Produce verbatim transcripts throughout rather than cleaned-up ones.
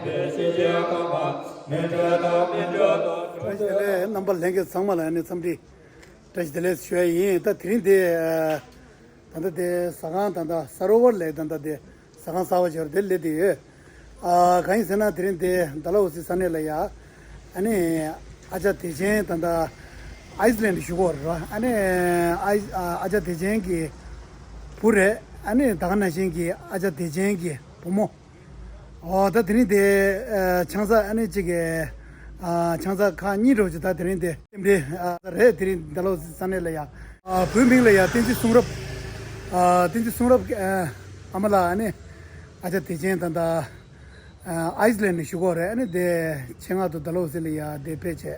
བཀྲ་ཤིས་བདེ་ལེགས། རྣམ་པ་ལྷན་རྒྱས་ཚང་མ་ལ་ཨ་ནི་འཚམས་འདྲི་བཀྲ་ཤིས་བདེ་ལེགས་ཞུ་ཡ་ཡིན། ད་དེ་རིང་དེ་ད་ལྟ་དེ་ཟ་ཁང་ད་ལྟ་ས་རོ་བར་ལས་ད་ལྟ་དེ་ཟ་ཁང་གསར་པ་ཞིག་དེ་སླེབས་བསྡད་ཡོད། ཨ་གང་ཡིན་ཟེར་ན་དེ་རིང་དེ་ཌལ་ཧོ་སི་ས་གནས་ལ་ཡ་ཨ་ནི་ཨ་ཅག་བདེ་ཆེན་ད་ལྟ་ཨའི་སི་ལན་ཌི་བཞུགས་ཡོད་རེད་བ། ཨ་ནི་ཨ་ཨ་ཅག་བདེ་ཆེན་གྱི་བུ་རེད། ཨ་ནི་ད་ག་ནང་བཞིན་གྱི་ཨ་ཅག་བདེ་ཆེན་གྱི་བུ་མོ། ཨོ་ད་དེ་རིང་དེ་ཨ་ཆང་ས་ཨ་ནི་གཅིག་གི་ཨ་ཆང་ས་ཁག་གཉིས་འགྲོ་ཅིག་ད་དེ་རིང་དེ་རྟེན་འབྲེལ་ཨ་རེད། དེ་རིང་ཌལ་ཧོ་སི་ས་གནས་ལ་ཡ་ཨ་བུའི་མིང་ལ་ཡ་བསྟན་འཛིན་གསུང་རབ། ཨ་བསྟན་འཛིན་གསུང་རབ་ཨ་ཨ་མ་ལགས་ཨ་ནི་ཨ་ཅག་བདེ་ཆེན་ད་ད་ཨ་ཨའི་སི་ལན་ཌི་བཞུགས་ཡོད་རེད། ཨ་ནི་དེ་ཆེད་མངགས་ཏུ་ཌལ་ཧོ་སི་ལ་ཡ་དེ་ཕེབས་བྱས།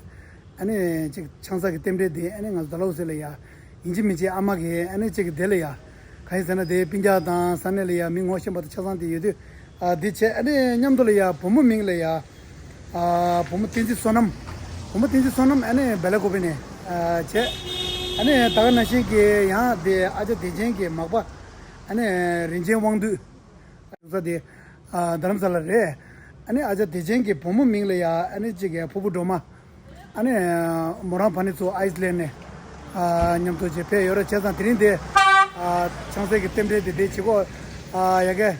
ཨ་ནི་ཅིག་ཆང་ས་གི་རྟེན་འབྲེལ་འདི་ཨ་ནི་ང་ཚོ་ཌལ་ཧོ་སི་ལ་ཡ་ཡིན་གཅིག་མིན་གཅིག་ཨ་མ་གི་ཨ་ནི་ཅིག་གི་དེ་ལ་ཡ་གང་ཡིན་ཟེར་ན་དེ་སྤུན་ཀྱག་དང་ས་གནས་ལ་ཡ་མི་ངོ་ཤེས་པ་དང་ཆ་ཚང་དེ་ཡོད་དུས་ཨ་འདི་བྱས། ཨ་ནི་མཉམ་དུ་ལ་ཡ་བུ་མོ་མིང་ལ་ཡ་ཨ་བུ་མོ་བསྟན་འཛིན་བསོད་ནམས། བུ་མོ་བསྟན་འཛིན་བསོད་ནམས་ཨ་ནི་བེ་ལ་ཀོ་པི་ནས་ཨ་བྱས། ཨ་ནི་ད་ག་ནང་བཞིན་གྱི་ཡང་དེ་ཨ་ཅག་བདེ་ཆེན་གྱི་མག་པ་ཨ་ནི་རིན་ཆེན་དབང་འདུས། ཡོད་ས་དེ་ཨ་རྡ་རམ་ས་ལ་རེད། ཨ་ནི་ཨ་ཅག་བདེ་ཆེན་གྱི་བུ་མོ་མིང་ལ་ཡ་ཨ་ནི་གཅིག་གི་ཕུར་བུ་སྒྲོལ་མ། ཨ་ནི་མོ་རང་ཕ་ནི་ཚོ་ཨའི་སི་ལན་ནས་ཨ་མཉམ་དུ་བྱས་ཕེབས་ཡོད་རེད། བྱས་ཙང་དེ་རིང་དེ་ཨ་ཆང་ས་གི་རྟེན་འབྲེལ་དེ་དེ་བྱེད་སྒོ་ཨ་ཡ་གི་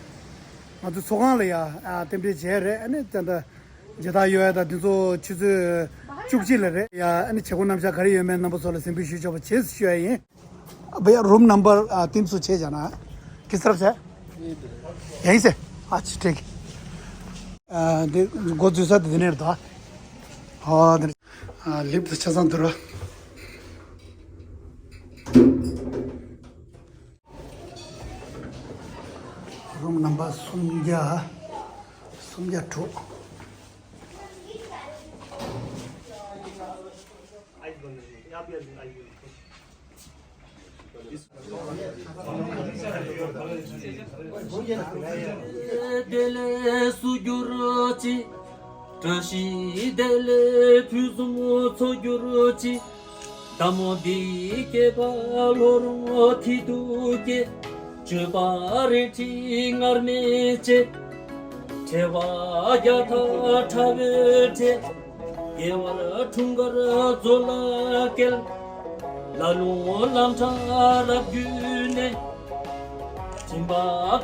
ང་ཚོ་ཚོགས་ཁང་ལ་ཡ་ཨ་རྟེན་འབྲེལ་བྱས་རེད། ཨ་ནི་ད་ལྟ་མཇལ་དར་གཡོག་ཡ་ད་དེ་ཚོ་ཆུ་ཚོད་བཅུ་གཅིག་ལ་རེད་ཡ། ཨ་ནི་བྱེད་སྒོ་རྣམ་གཞག་ག་རེ་ཡོད་མེད་རྣམ་པ་ཚོ་ལ་གཟིགས་འབུལ་ཞུ་ཆོག་པ་བྱེད་ཞུ་ཡ་ཡིན། भैया, room number, आ, तीन सौ छः जाना है। किस तरफ से है? यहीं से? अच्छा, ठीक है। आ, दे, गो जूसा दे देने तो। हाँ, दे, आ, लिफ्ट अच्छा सा दूर। रूम नंबर सुंजा, सुंजा टू। བདེ་ལེགས་སུ་གྱུར་ཅིག། བཀྲ་ཤིས་བདེ་ལེགས་ཕུན་སུམ་ཚོགས་གྱུར་ཅིག། མདའ་མོ་འདི་སྐྱེས་པ་ལྷོ་རོང་མཐིལ་དུ་སྐྱེས། སྤྱོད་པ་རལ་གྲི་ངར་མེད་བྱས། ཕྲེང་བ་བརྒྱ་ཕྲག་ཕྲ་བའི་གྲས། རྒྱལ་བ་འཁྲུངས་སྐར་མཛོད་ལ་བསྐྱལ། ལ་ལུང་ལམ་བྲག་རབ་བརྒྱུད་ནས། མགྲིན་པ་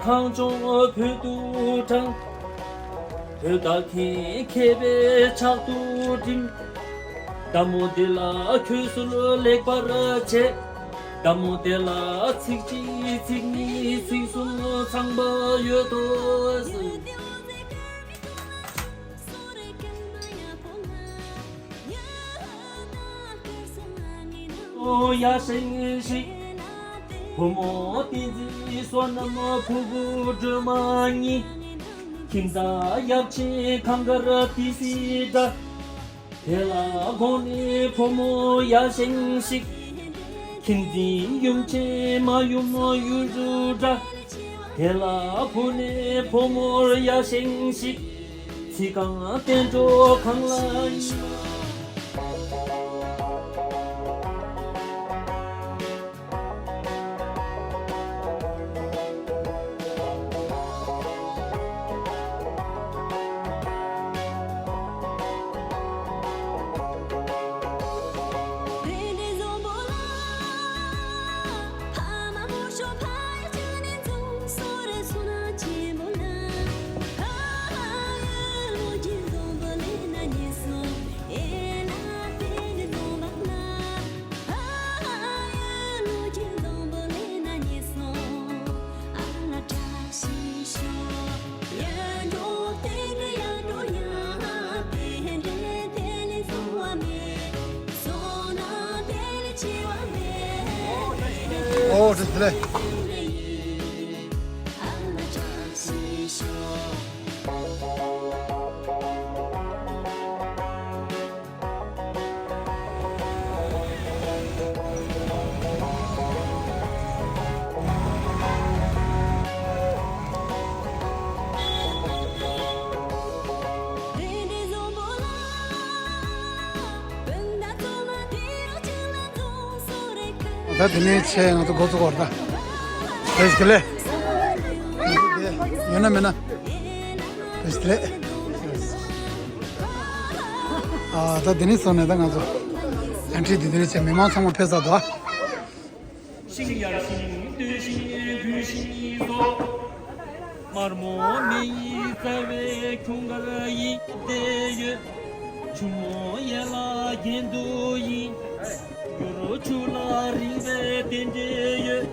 གངས་ལྗོངས་བོད་དུ་དྲངས། བོད་ད་གིན་མཁས་པའི་ཕྱག་ཏུ་བསྒྲིམས། མདའ་མོ་འདི་ལ་ཁྱོད་ཚུར་ལེགས་པར་བྱས། མདའ་མོ་དེ་ལ་ཚིག་གཅིག་ཚིག་གཉིས་ཚིག་གསུམ་ཚང་པ་ཡོད་དོ། ཡ་ཞིང་ཞིག། བུ་མོ་བསྟན་འཛིན་བསོད་ནམས་ཕུར་བུ་སྒྲོལ་མ་གཉིས། ཁྱིམ་བདག་ཡབ་ཆེན་གངས་དཀར་ཏི་སེའི་དགྲ། དེ་ལ་དགོངས་ནས་བུ་མོ་ཡ་ཞིང་ཞིག། ཁྱིམ་འཛིན་ཡུམ་ཆེན་མ་ཡུམ་གཡུ་འབྲུག་སྒྲ། དེ་ལ་བུ་ནས་བུ་མོར་ཡ་ཞིང་ཞིག། ཚིག་རྐང་བསྟན་འགྲོ་གང་ལ་ཡིན། ཨོ་དེ་ལེ། ད་དེ་ནས་ཆེ་ང་ཚོ་འགོ་ཚུགས་པ་རེད་ད། བེས་ཀི་ལེ། ཡོད་ན་མེད་ན། བེས་ཀི་ལེ། ཨ། ད་དེ་ནས་བཟུང་ནས་ད་ང་ཚོ་ཨེན་ཊི་དེ་དེ་ནས་བྱས། མི་མང་ཚང་མ་ཕེབས་ཚར་འདུག་ཨ། ཤིང་ཡར་ཤིང་སྟོད་ཤིང་དགུན་ཤིང་སོགས། མར་མོ་མེ་ཡི་རྩ་བའི་ཁྱུང་དཀར་ཡིན་ཏེ་ཡོད། ཆུ་མོ་ཡན་ལག་གྱེན་དུ་ཡིན། མྱུར་ཆུ་ལ་རིང་བའི་རྟེན་འབྲེལ་ཡོད།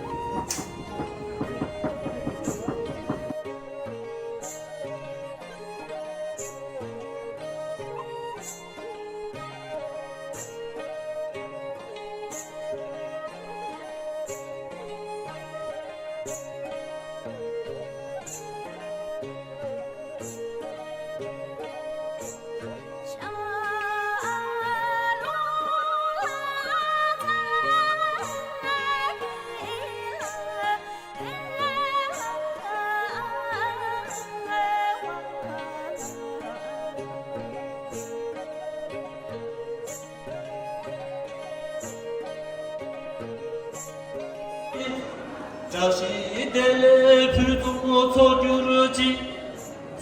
བཀྲ་ཤིས་བདེ་ལེགས་ཕུན་སུམ་ཚོགས་གྱུར་ཅིག།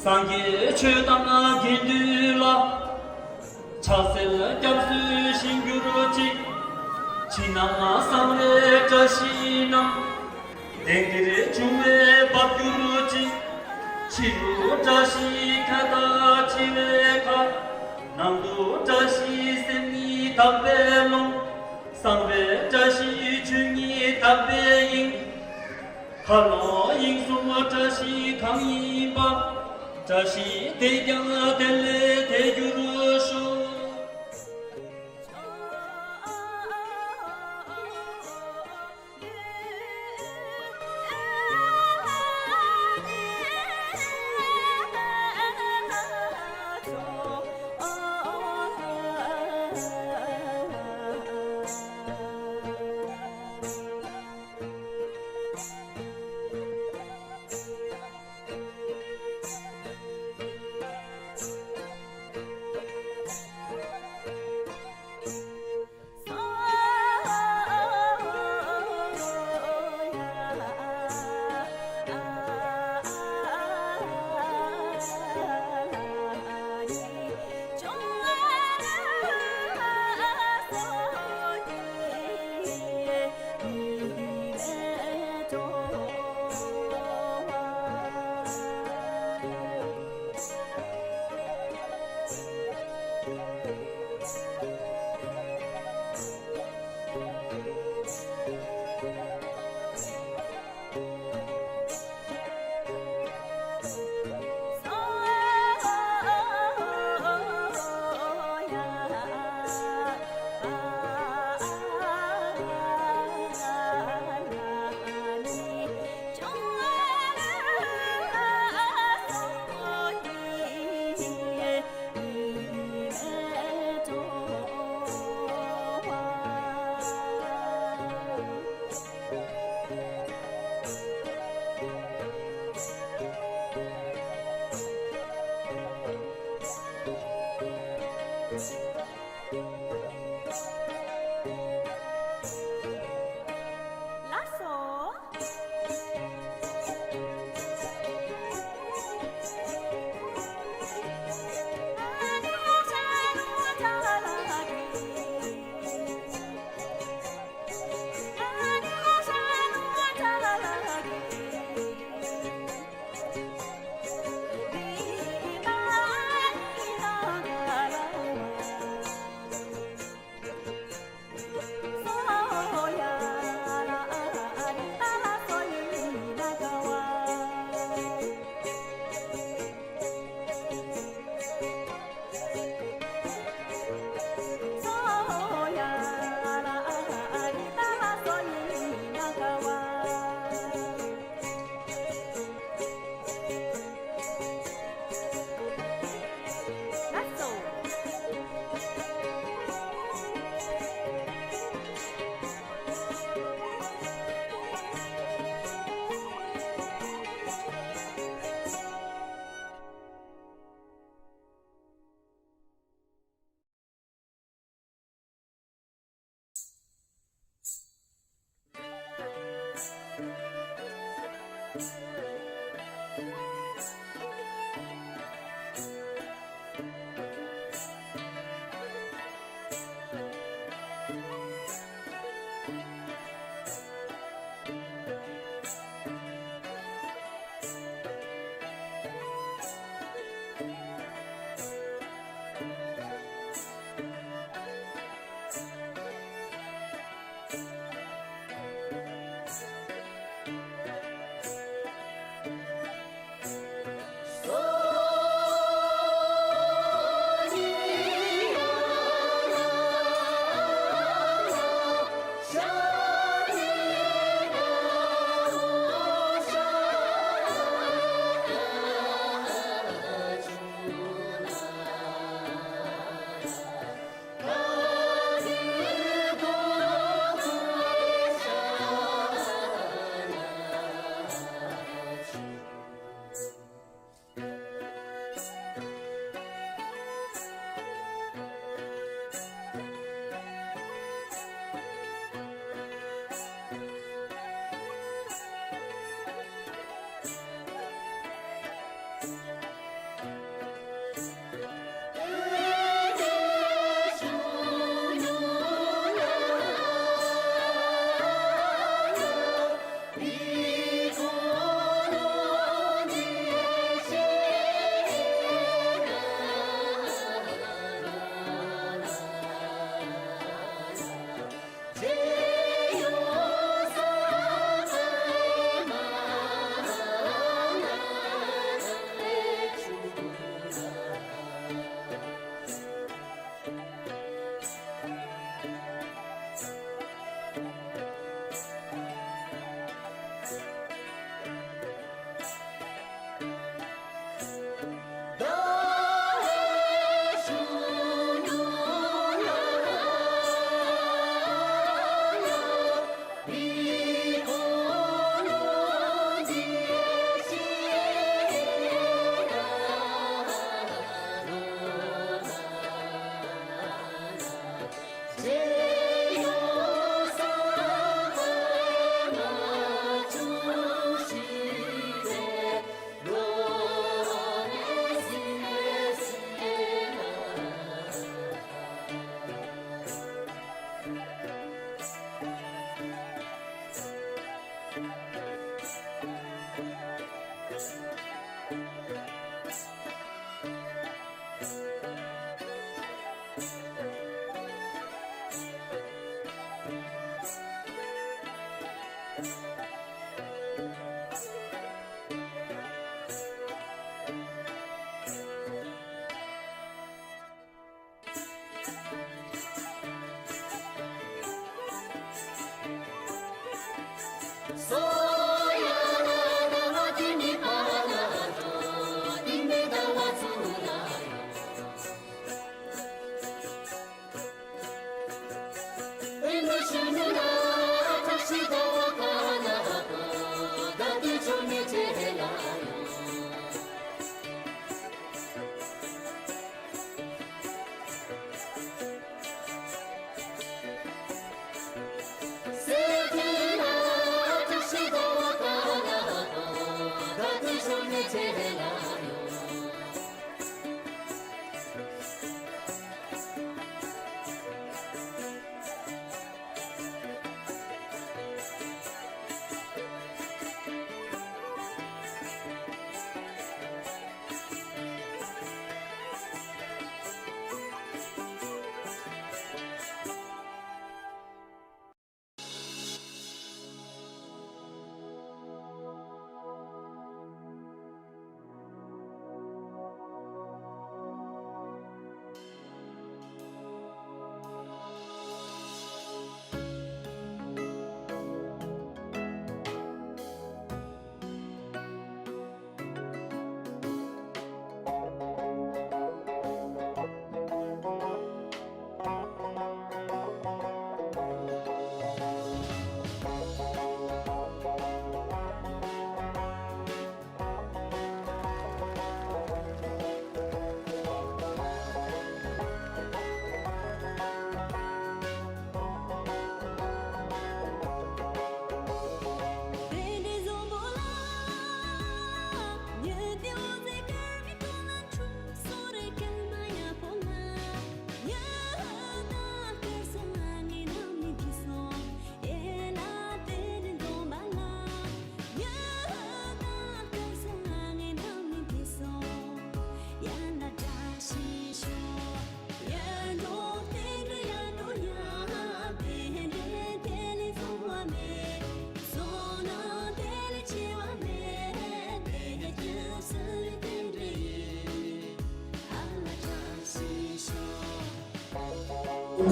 སངས་རྒྱས་ཆོས་དང་དགེ་འདུན་ལ། ཕྱག་འཚལ་སྐྱབས་སུ་བྱིན་གྱུར་ཅིག། ཕྱི་ནང་གསང་བའི་བཀྲ་ཤིས་རྣམས། དེང་འདིར་འབྱུང་བའི་འབབ་གྱུར་ཅིག། ཕྱི་རུ་བཀྲ་ཤིས་ཁ་དོག་བྱི་བའི་ཁ། ནང་དུ་བཀྲ་ཤིས་སེམས་ཉིད་དག་པའི་ཀློང་། གསང་བའི་བཀྲ་ཤིས་ཆོས་ཉིད་དག་པའི་དབྱིངས། མཁའ་ཀློང་དབྱིངས་གསུམ་བཀྲ་ཤིས་གང་ཡིན་པ། བཀྲ་ཤིས་དེས་ཀྱང་དེ་ལས་དེར་གྱུར་ཤོག།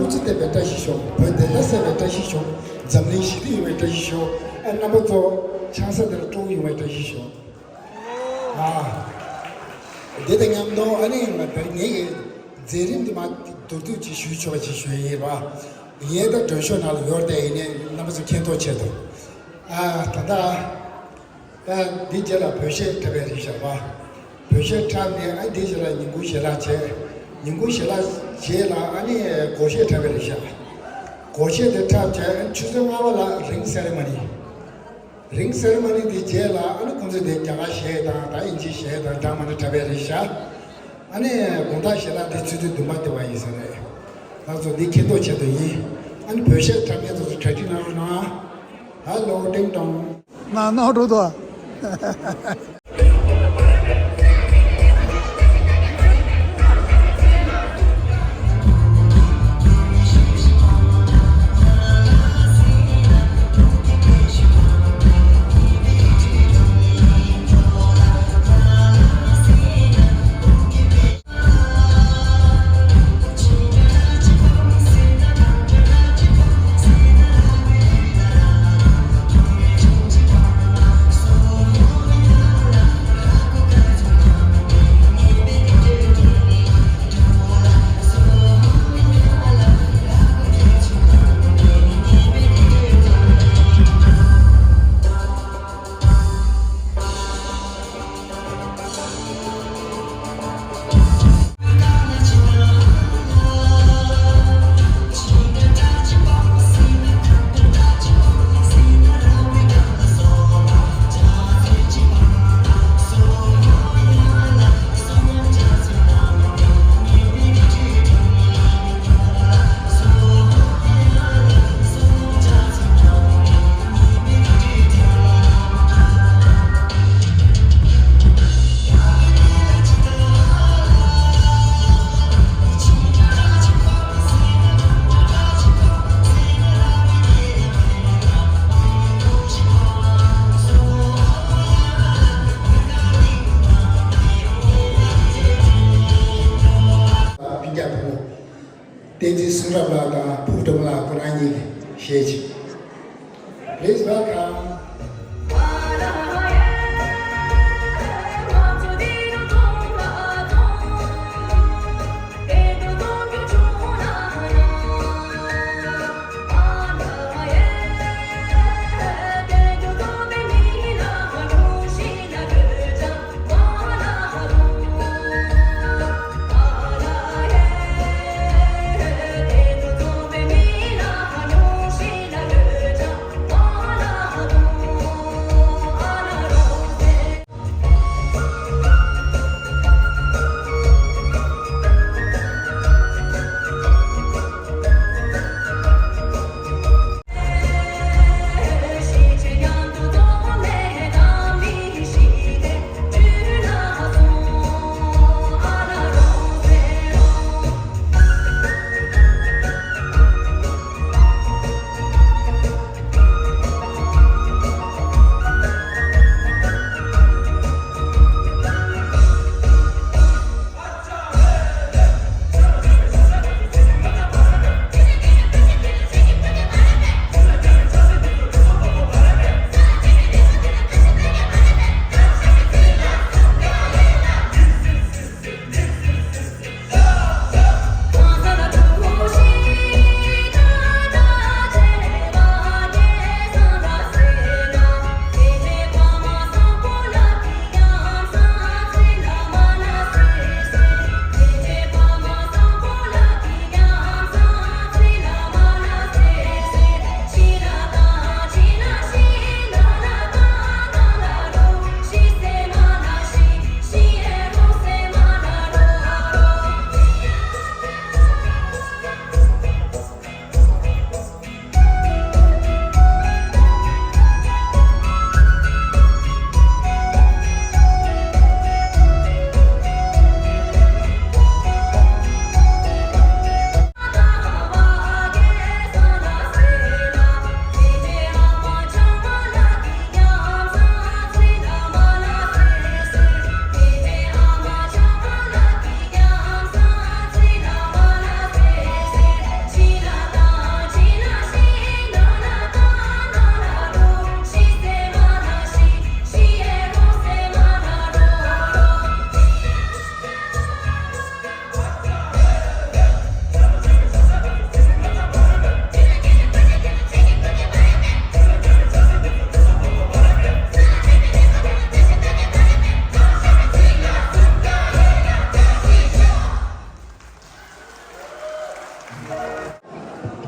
སྐུ་ཚེ་བརྟན་པའི་བཀྲ་ཤིས་ཤོག་བོད་བདེན་མཐའ་གསལ་བའི་བཀྲ་ཤིས་ཤོག་འཛམ་གླིང་ཞི་བདེ་ཡོང་བའི་བཀྲ་ཤིས་ཤོག་ཨ་རྣམ་པ་ཚོ་ཆང་ས་འདིར་སྤྲོ་བོ་ཡོང་བའི་བཀྲ་ཤིས་ཤོག་ཨ། འདི་དང་མཉམ་དུ་ཨ་ནི་ང་བོད་ངེད་ཀྱི་མཛད་རིམ་འདི་མ་མདོར་བསྡུས་ཅིག་ཞུ་ཆོག་པ་ཅིག་ཞུ་ཡི་ཡིན་པ། ངས་ད་མགྲོན་ཤོག་ནང་ལ་ཡོད་དེ་ཡིན་ནའི་རྣམ་པ་ཚོ་མཁྱེན་རྟོགས་ཆེད་དུ། ཨ་ད་ལྟ། ཨ་འདི་རྗེས་ལ་བོད་གཞས་འཁྲབ་པའི་རིགས་བཞག་པ། བོད་གཞས་འཁྲབ་ནས་ཨ་འདི་རྗེས་ལ་ཉིན་གུང་ཞལ་ལག་བྱས། ཉིན་གུང་ཞལ་ལག་རྗེས་ལ་ཨ་ནི་སྒོར་གཞས་འཁྲབ་པའི་རིགས་བཞག་སྒོར་གཞས་དེ་འཁྲབ་བྱས་ཨ་ཆུ་ཚོད་ལྔ་པ་ལ་རིང་སེ་རི་མོ་ནི། རིང་སེ་རི་མོ་ནི་དེ་རྗེས་ལ་ཨ་ནི་ཁོང་ཚོས་དེ་རྒྱ་གར་གཞས་དང་ད་དབྱིན་ཇིའི་གཞས་དང་འདྲ་མི་འདྲ་འཁྲབ་པའི་རེད་ཤག་ཨ་ནི་དགོང་དག་ཞལ་ལག་དེ་ཆུ་ཚོད་བདུན་པ་དེ་བ་ཡིན་ས་རེད། ང་ཚོ་འདི་མཁྱེན་རྟོགས་ཆེད་དུ་ཡིན། ཨ་ནི་བོད་གཞས་འཁྲབ་མཁན་ཚོ་ཚོ་གྲ་སྒྲིག་གནང་རོགས་གནང་། ཧ་ལོ་ཏིང་ཏོང་། ན་ནོ་འགྲོ་དོ། བསྟན་འཛིན་གསུང་རབ་ལགས་དང་ཕུར་བུ་སྒྲོལ་མ་ལགས་ཁོ་རང་གཉིས་ཀྱིས་གཞས་ཅིག Please welcome.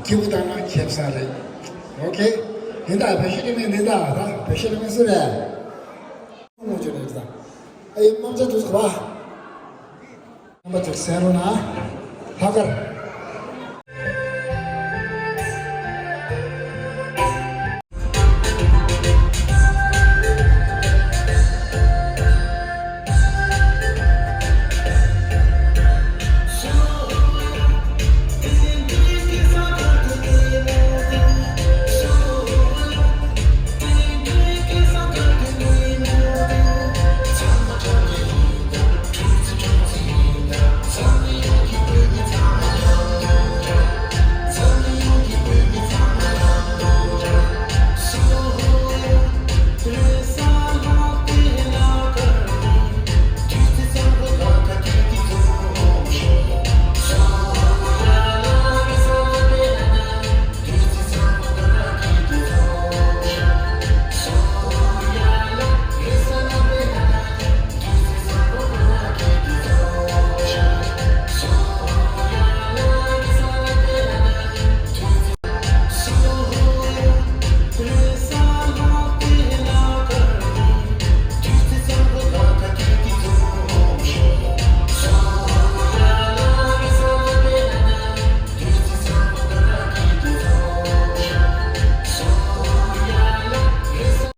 སྐྱིད་པོ་བཏང་ན་ཁེབས་ས་རེད། ཨོ་ཁེ། འདི་དག་བོད་གཞས་རིན་མེད་འདི་དག་ད་བོད་གཞས་རིན་མེད་སུ་རེད། ངོ་ཅོ་རེད་ད། ཨ་ཡེ་དམག་ཆ་དུས་སྐབས། རྣམ་པ་ཚོས་གསན་རོགས་གནང་། ལྷག་དཀར།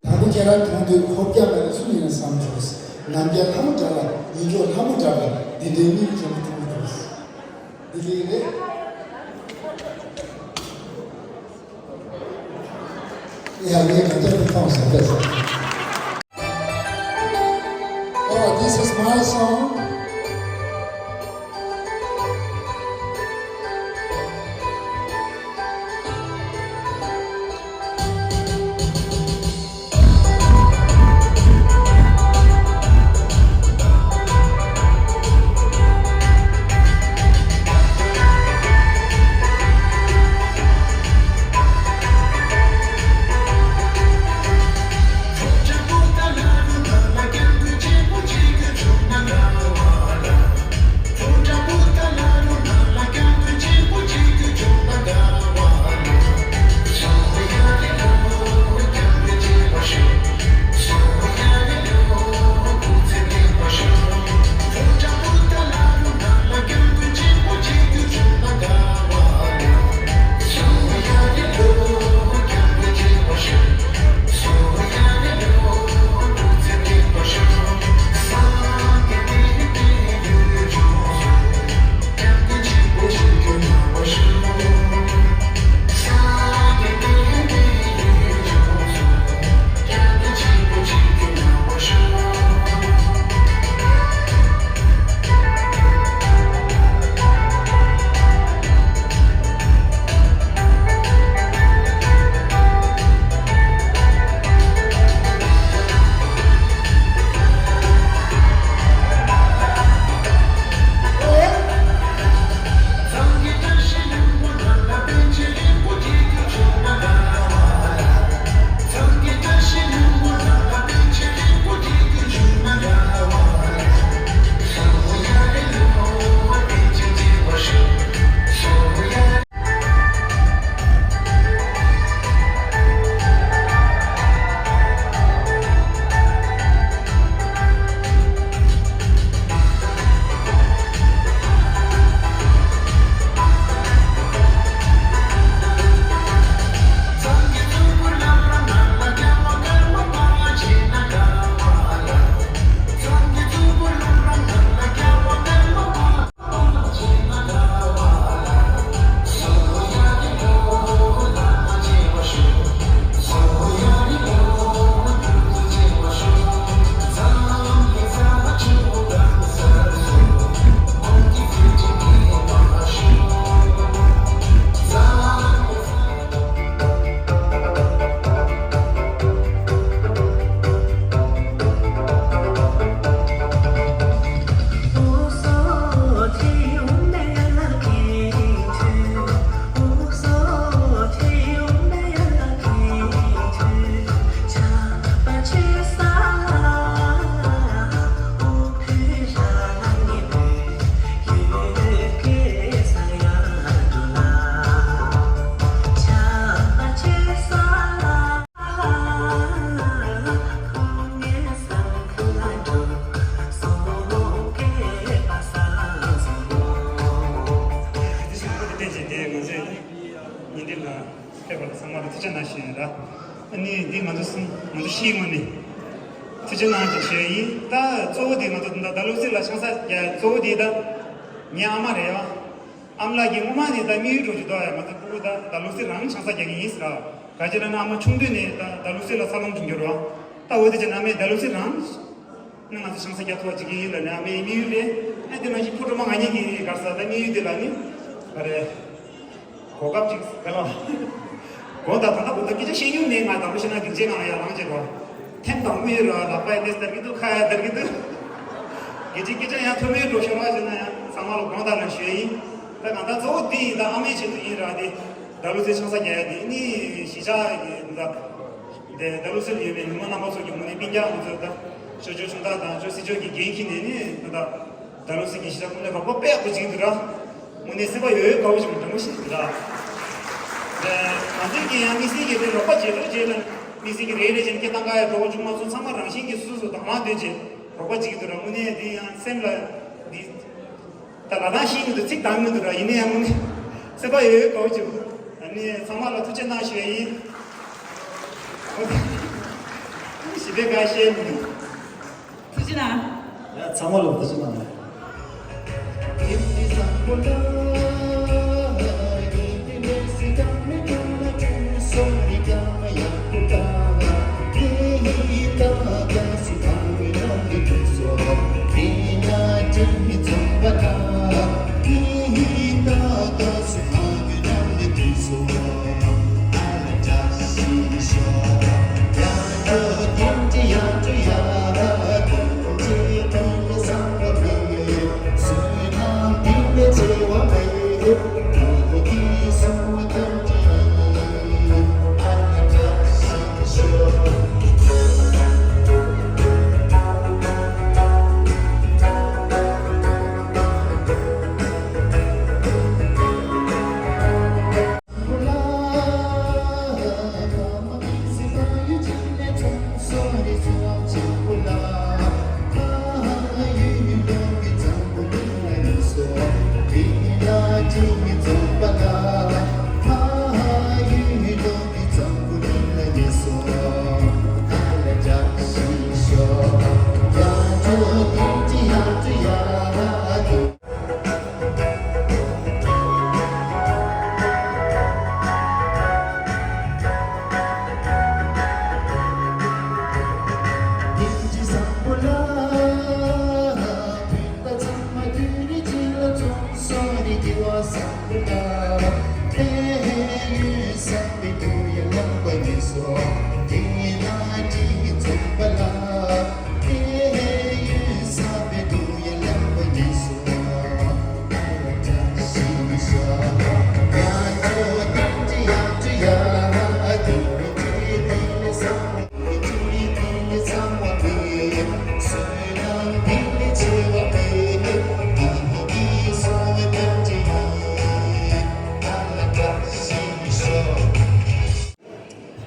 དང་པོ་ཁྱེད་རང་མཐོང་དུས་ཧོབ་རྒྱག་པ་ནི་སུ་ཡིན་ན་བསམ་བྱུང་། ནམ་རྒྱལ་ལྷ་མོ་གྲགས་པ་ཡིན་ཆོག་ལྷ་མོ་གྲགས་པ་འདི་འདྲའི་མིག་ཆེན་པོ་ཐུག་མི་ཐུབ། འདི་གི་རེད། ཡ་ངས་ག་ཚོད་ཐུག་མཐོང་ཟེར་བས་ཟེར། Oh, this is my song. ཞེས་ར། ཨ་ནི་འདི་ང་ཚོ་གསུམ་ང་ཚོ་བཞིའི་ངོས་ནས་ཐུགས་རྗེ་གནང་ཞེས་ཞུ་ཡ་ཡིན། ད་གཙོ་བོ་དེ་ང་ཚོ་ད་ལྟ་རྡ་རླུང་རྩེ་ལ་ཆང་ས་རྒྱག་གཙོ་བོ་དེ་ད་ངའི་ཨ་མ་རེད་ཡ། ཨ་མ་ལགས་ཀྱིས་སྔོན་མ་ནས་ད་དམིགས་ཡུལ་འགྲོ་རྒྱུ་འདུག་ཡ། ང་ཚོ་ཕྲུ་གུ་ད་རྡ་རླུང་རྩེ་རང་ཆང་ས་རྒྱག་གི་ཡིན་ཟེར་ར། ག་ཅི་ལབ་ན་ཨ་མ་ཆུང་དུས་ནས་ད་རྡ་རླུང་རྩེ་ལ་འཚར་ལོངས་བྱུང་རྒྱུ་རེད་བ། ད་འོ་དེ་བྱས་ན་ཨ་མས་རྡ་རླུང་རྩེ་རང་ནས་ང་ཚོ་ཆང་ས་རྒྱག་ཐུབ་པ་བྱེད་ཀྱི་ཡིན་ལབ་ནས་ཨ་མའི་དམིགས་ཡུལ་རེད། ཨ་དེ་ནང་བཞིན་ཕོ་བྲང་མ་ང་གཉིས་ཀྱི་ག་རེ་ཟེར་ད་དམིགས་ཡུལ་དེ་ལ་ནི་ག་རེ། གོ་སྐབས་ཅིག་ག་ལ། དགོངས་དག་ད་ལྟ་གོ་ད་སྐད་ཆ་བཤད་མྱོང་མེད། ང་དང་པོ་བཤད་ན་སྡིངས་ཆའི་ནང་ལ་ཡར་ལངས་བྱས་པ། ཐེངས་དང་པོ་ཡིན་ར། ལག་པ་ཡར་ཏོག་ཙམ་སྡར་གྱི་འདུག་ཁ་ཡར་སྡར་གྱི་འདུག་སྐད་ཆ་སྐད་ཆ་ཡང་ཐོག་མའི་འགྲོ་ཤོར་བ་བྱས་ན་ཡང་ཚང་མ་ལ་དགོངས་དག་ལ་ཞུ་ཡ་ཡིན། ད་གང་ལྟར་གཙོ་བོ་འདི་ཡིན། ད་ཨ་མའི་ཆེད་དུ་ཡིན་ར། དེ་རྡ་རླུང་རྩེ་ཆང་ས་རྒྱག་ཡ་དེ་ནི་གཞིས་ཆགས་ཀྱི་འདི་ད། དེ་རྡ་རླུང་རྩེ་ལ་ཡོད་པའི་ཉི་མ་རྣམ་པ་ཚོ་གི་ངོས་ནས་སྤུན་ཀྱག་ང་ཚོ་ད་ཞོ་ཇོ་ཆུང་བདག་དང་ཇོ་སྲིད་ཇོ་གི་འགན་འཁྱེར་ནས་ནི་ད་ལྟ་རྡ་རླུང་རྩེ་གི་གཞིས་ཆགས་ཀུན་ལ་རོགས་པ་དཔེ་ཡག་པོ་བྱེད་ཀྱི་འདུག་ར། དངོས་གནས་སེམས་པ་ཡོད་ཡོད་དགའ་བོ་བྱུང་། དྲང་པོ་ཞིག་ར། དེ་ང་ཚོས་ཀྱི་ཡང་དམིགས་བསལ་གྱི་དེ་རོགས་པ་བྱེད་རོགས་བྱེད་ལ་དམིགས་བསལ་གྱི་རེ་རེ་བཞིན་སྐད་བཏང་ག་ཡ་འགྲོ་བ་ཆུང་མ་ཚོ་ཚང་མ་རང་བཞིན་གྱིས་སོ་སོ་དང་བླངས་དོན་བྱེད་རོགས་པ་བྱེད་ཀྱི་འདུག་ར། དངོས་གནས་དེ་ཡང་སེམས་ལ་འདི། ད་ལ་དྭགས་ཤིང་གི་འདུག་ཚིག་དང་མི་འདུག་ར། ཡིན་ན་ཡང་མོ་ནི་སེམས་པ་ཡོད་ཡོད་དགའ་བོ་བྱུང་། ཨ་ནི་ཚང་མ་ལ་ཐུགས་རྗེ་གནང་ཞུ་ཡ་ཡིན། ཞི་བདེ་དགའ་བཤད་མི་འདུག་ཐུགས་རྗེ་གནང་། ཡ་ཚང་མ་ལ་ཐུགས་རྗེ་གནང་།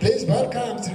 Please welcome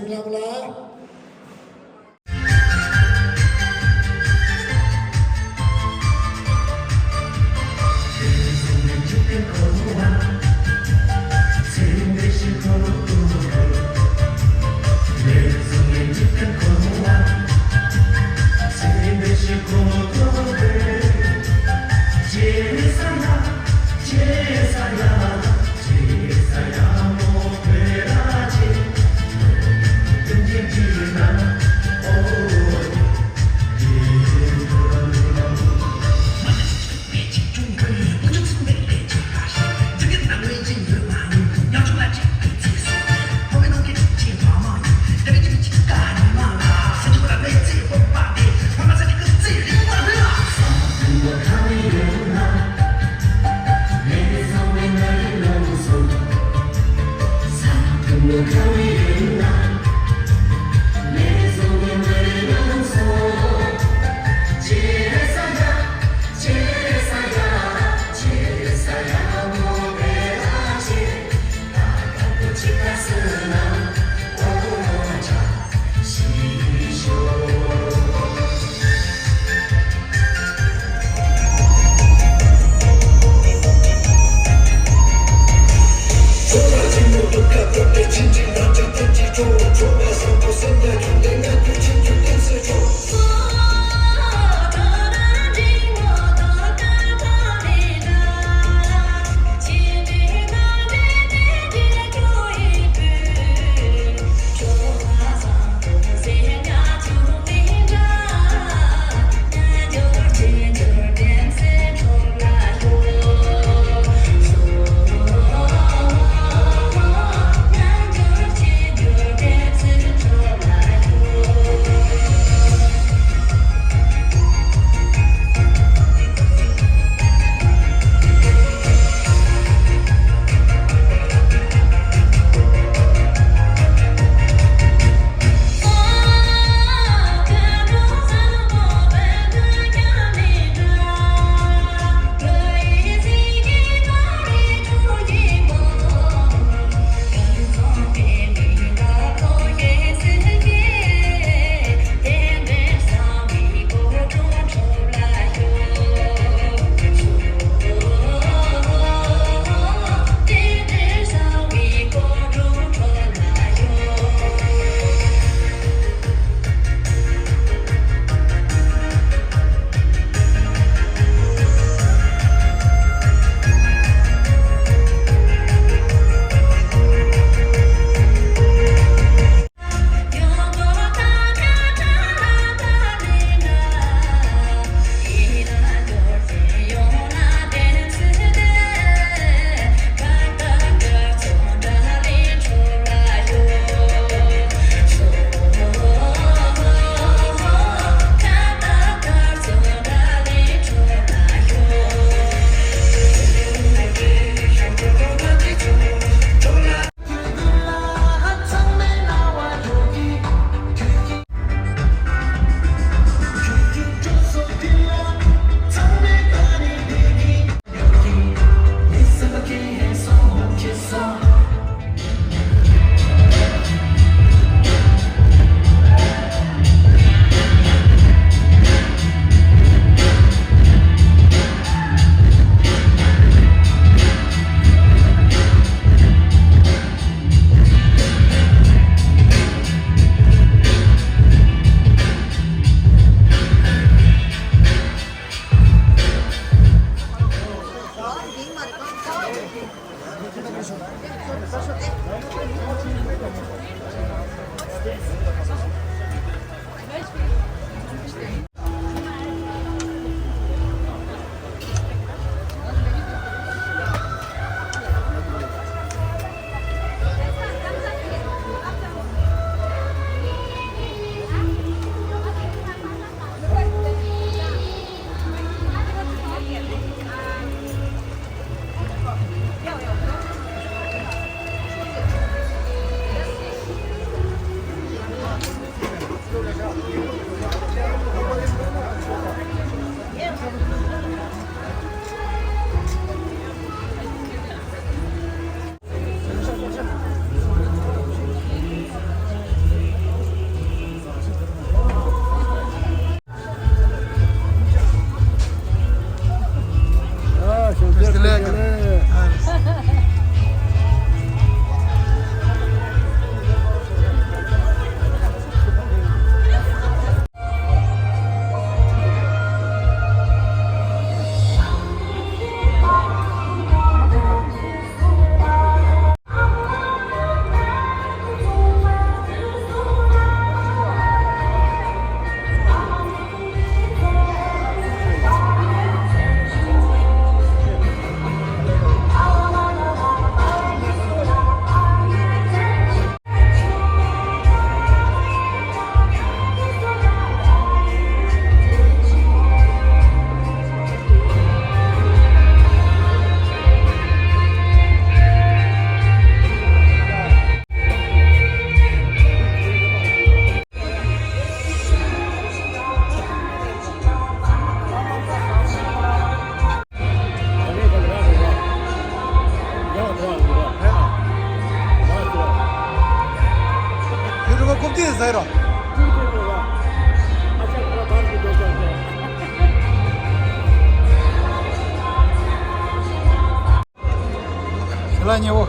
ལ་ཉེ་བོ།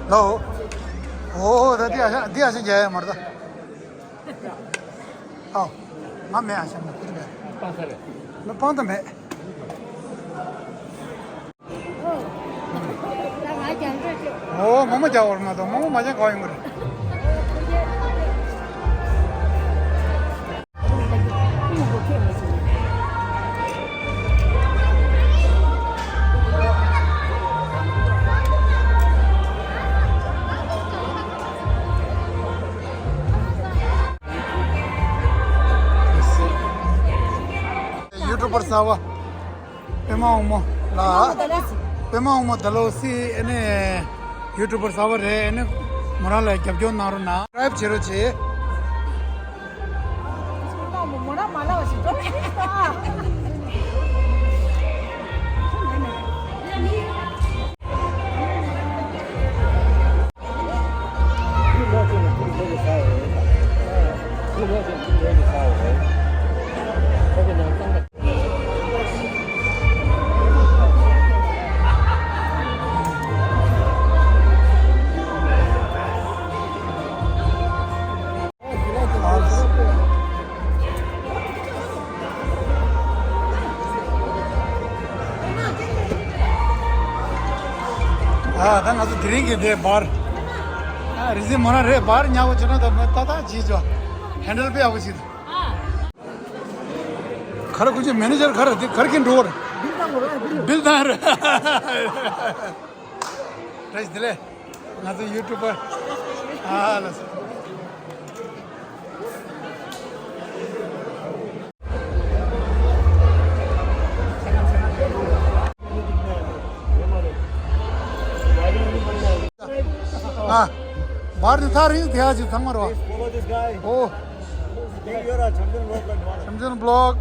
ལའོ། ཨོ་ད་འདི་ཨ་ཤ་འདི་ཨ་ཤ་རྒྱ་ཡ་མར་ད། ཨོ། ང་མེད་ཨ་ཤ་མ་ཁུར་མེད། མི་སྤང་ད་མེད། ཨོ་མོ་མོ་རྒྱ་བོར་མ་དང་མོ་མོ་མ་ཅན་གོ་ཡོང་གི་རེད། ཡུ་ཊུབ་པར་གསར་པ། པད་མ་འོག་མོ་ལ། པད་མ་འོག་མོ་ད་ལོ་སི་ཨེ་ནས་ཡུ་ཊུབ་པར་གསར་པ་རེད། ཨེ་ནས་མོ་རང་ལ་རྒྱབ་སྐྱོར་གནང་རོགས་གནང་། སབ་སི་ཀ་རེབ་བྱེད་རོགས་བྱེད། ཨ་ད་ང་ཚོ་དེ་རིང་གི་དེ་བར། ཨ་རི་སི་མོ་རང་རེད། བར་ཉག་པོ་བྱོས་ན་ད་མི་ཏག་ཏག་བྱེད་ཆོག་ཧན་ཌལ་དཔེ་ཡག་པོ་བྱེད། ག་རེ་ཁོ་ཚོའི་མེ་ནེ་ཇར་ག་རེ་དེ་ག་རེ་གིན་འགྲོ་བར། བིལ་བཏང་རེད། བཀྲ་ཤིས་བདེ་ལེགས། ང་ཚོ་ཡུ་ཊུབ་པར། ཨ་ལ་སོ། ཨ། བར་དུ་ཐག་རིང་དེ་ཡ་ཅིག་ཚང་མ་རོ། Follow this guy. ཨོ། Big Yura, Champion Vlog. Champion Vlog.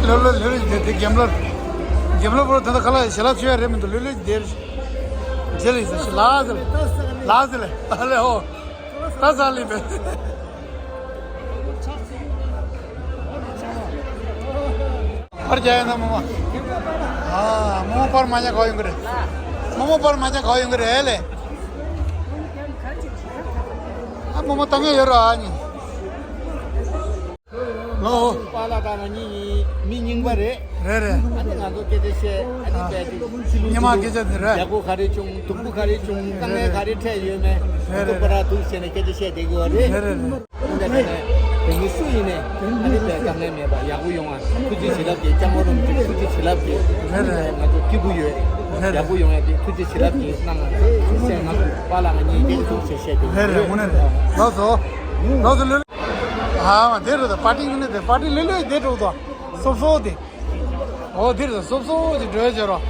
ལོ་ལོ་ལོ་ལོ་དེ་དེ་གེམ་ལར། གེམ་ལར་པོ་ད་ལྟ་ཁ་ལག་ཞལ་ལག་མཆོད་ཡ་རེད་མི་འདུག་ལོ་ལོ་དེ་རེད། ལགས་ཟེར་ལགས་ཟེར་ལགས་ཟེར་ཨ་ལེ་ཧོ། ད་ཟ་ལི་བས། པར་རྒྱག་ཡ་ན་མོ་མོ། ཨ་མོ་མོ་པར་མ་རྒྱག་ག་ཡོང་གི་རེད། མོ་མོ་པར་མ་རྒྱག་ག་ཡོང་གི་རེད་ལེ། ཨ་མོ་མོ་ཏང་ཡ་ཡོད་ར་ཨ་ནི། ལོ། པཱ་ལགས་དང་ང་གཉིས་མི་རྙིང་པ་རེད། རེད་རེད། ཨ་ནི་ང་ཚོ་སྐད་ཆ་བཤད་ཨ་ནི་ཨ། བལ་དུ་ཕྱི་ལུགས་ཉི་མ་སྐད་ཆ་དེ་རེད། ཡག་པོ་ག་རེ་བྱུང་སྡུག་པོ་ག་རེ་བྱུང་དཀའ་ངལ་ག་རེ་འཕྲད་ཡོད་མེད་རེད་རེད། སྡུག་པ་ར་སྡུག་བྱས་ནས་སྐད་ཆ་བཤད་བསྡད་ཀྱི་ཡོད་རེད། རེད་རེད་རེད། འདི་ནས་བོད་མི་སུ་ཡིན་ནས་ཨ་ནི་བལ་དཀའ་ངལ་མེད་པ་ཡག་པོ་ཡོང་བ་ཐུགས་རྗེ་བྱིན་རླབས་ཀྱིས་སྐྱབས་མགོན་རིན་པོ་ཆེ་ཐུགས་རྗེ་བྱིན་རླབས་ཀྱིས་རེད་རེད། ང་ཚོ་སྐྱིད་པོ་ཡོད། རེད་རེད། ཡག་པོ་ཡོང་ཡ་དེ་ཐུགས་རྗེ་བྱིན་རླབས་ཀྱིས་གནང་བ་ཞེས་ང་ཚོ་པཱ་ལགས་ང་གཉིས་སྐད་ཆ་ཐུགས་རྗེ་བཤད་དེ་རེད་རེད། དངོས་གནས་རེད། ལགས་སོ། ལགས་སོ་ལོས། ཨ་མ་དེ་རེད་ད། པར་ཊི་ནི་དེ་པར་ཊི་ལེ་ལོས་དེ་འགྲོ་དོ། སོབ་སོབ་དེ། ཨོ་དེ་རེད་ད། སོབ་སོབ་ཅིག་འགྲོ་ཡ་བྱེད་རོགས།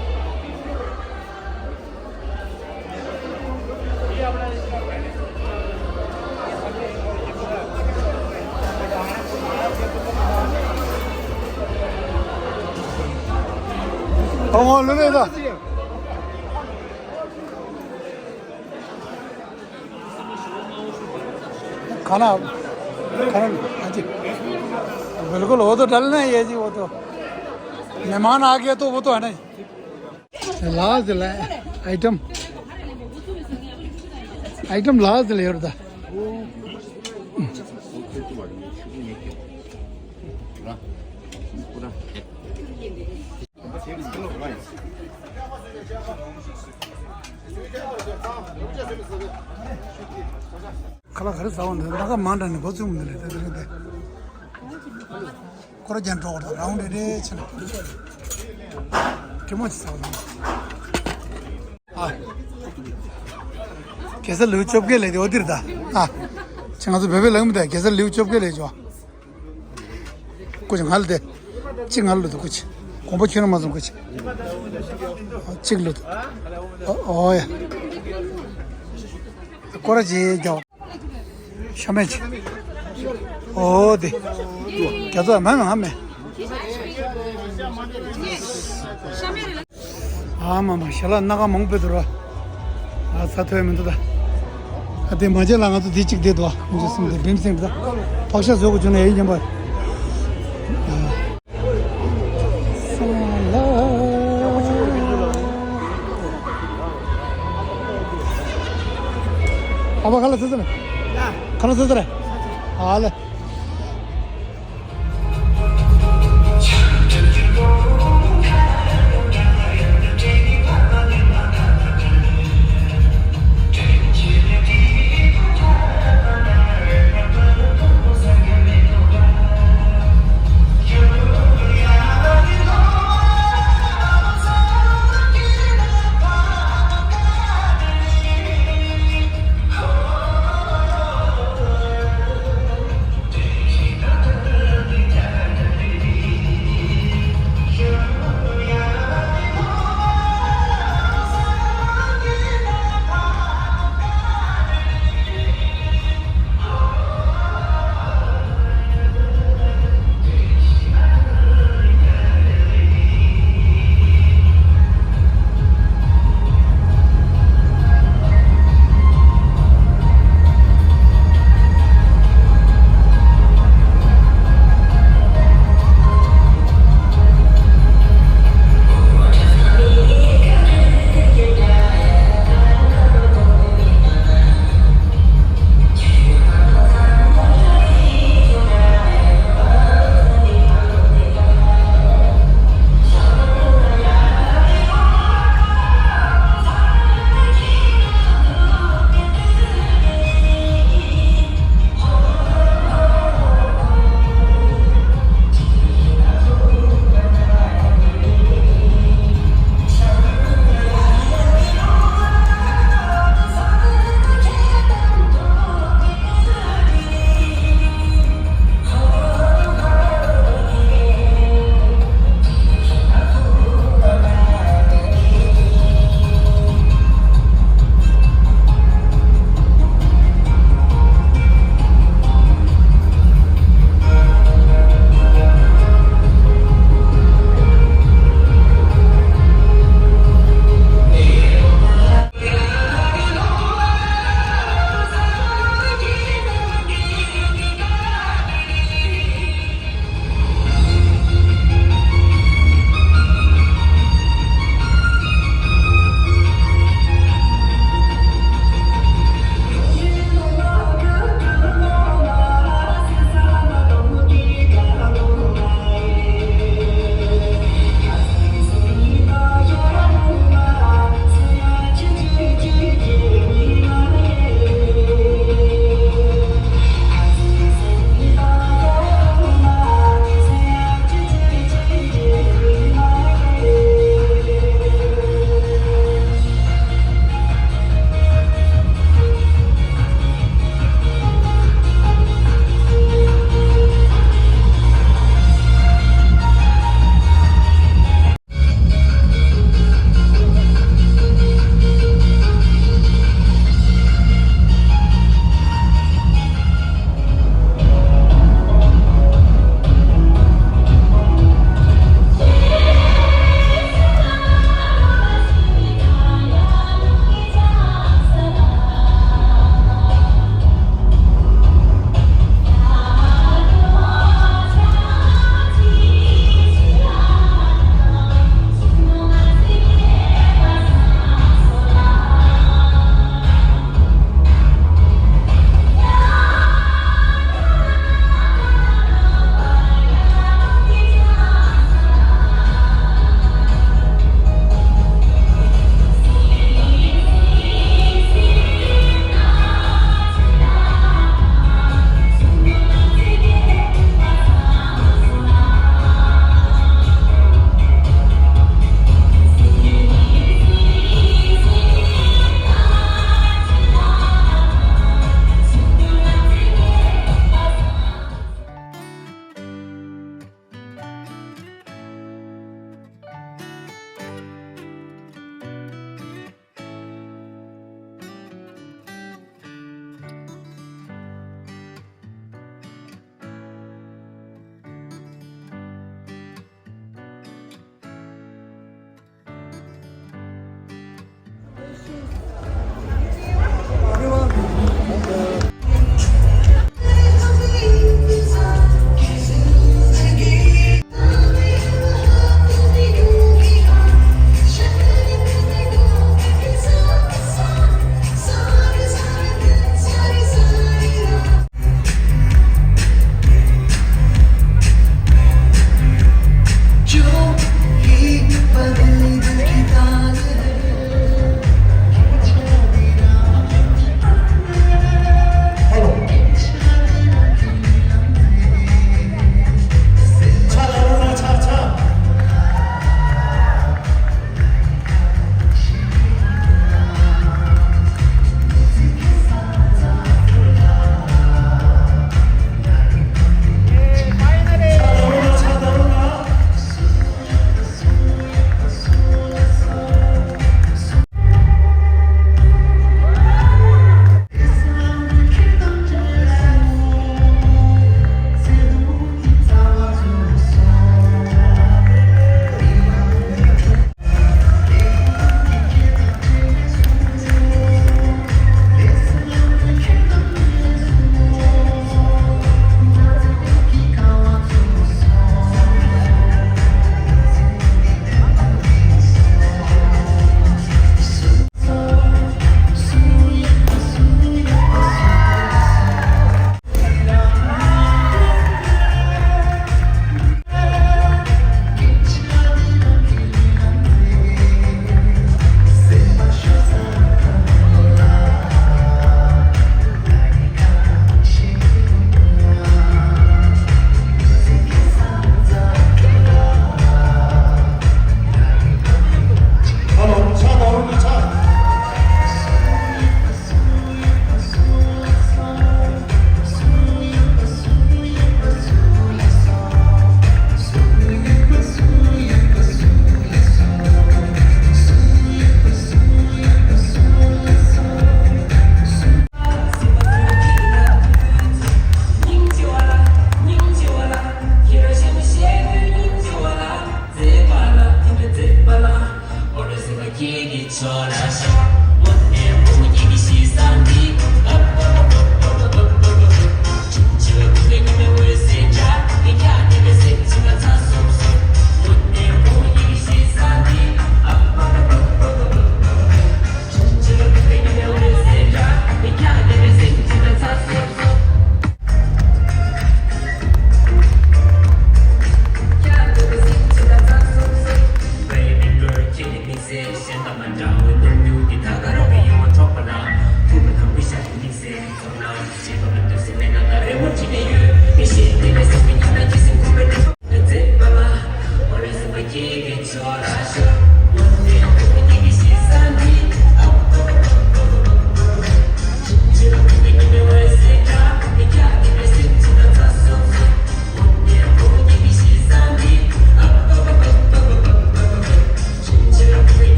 ཨོ་ཨོ་ལེ་ལེ་ད། खाना खाना। हाँ जी। बिल्कुल, वो तो डलना ही है जी। वो तो मेहमान आ गया तो वो तो है ना। लाज ले आइटम। आइटम लाज ले योर दा। ཁ་ལག་ག་རེ་ཟ་བ་འདི་ལ་ཁ་མང་དྲགས་ནས་འགོ་བཙུགས་མི་འདུག་ལས་ད་དེ་རིང་དེ། ཁོ་ར་རྒྱན་འགྲོ་བར་རའུན་ཌི་རེ་རེ་བྱས་ནས་དྲི་མོ་ཅིག་ཟ་བ་དང་། ཨ། གེ་སར་ལེའུ་བཅོ་བརྒྱད་ལས་དེ་འོ་འདིར་ད། ཨ། ཅི་ང་ཚོ་བོད་པའི་ལེའུ་མི་ད་གེ་སར་ལེའུ་བཅོ་བརྒྱད་ལས་ཅོ། ཀུ་ཅི་ང་ལ་དེ། ཅི་ང་ལ་དུ་ཀུ་ཅི། དགོངས་པ་ཁྱོད་རང་མ་བཟུང་ཀུ་ཅི། ཅིག་ལ་དུ། ཨོ་ཡ། ཀོ་ར་ཅི་རྒྱ། ཤ་མེད་ཅི། ཨོ་དེ། རྒྱ་ཚ་མ་མ་མེ། ཨ་མ་མ་ཞལ་ལག་སྣ་ཁ་མང་པོ་འདུག་ར། ཨ་ཚ་ཐོས་མི་འདུག་ད། ཨ་དེ་མ་བྱས་ལ་ང་ཚོ་དེ་གཅིག་བསྡད་འདུག་ཨ། མི་འཇུ་སེམས་དེ་བིམ་སེང་ད། ཕག་ཤ་བཟོ་དགོས་བྱུང་ན་ཡིན་སྙམ་པ། ཨ་ཕ་ཁ་ལག་ཟ་ཟ་རེད། ཁ་ལག་ཟ་ཟ་རེད། ཨ་ལེ།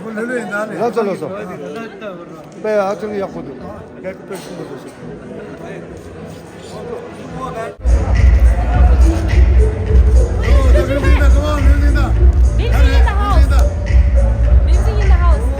ལགས་སོ་ལགས་སོ། དཔེ་ཧ་ཅང་ཡག་པོ་འདུག་སྐད་དཔེ་ཤིན་ཏུ་བཟོ་ཤེས། Mixing in the house. Mixing in the house.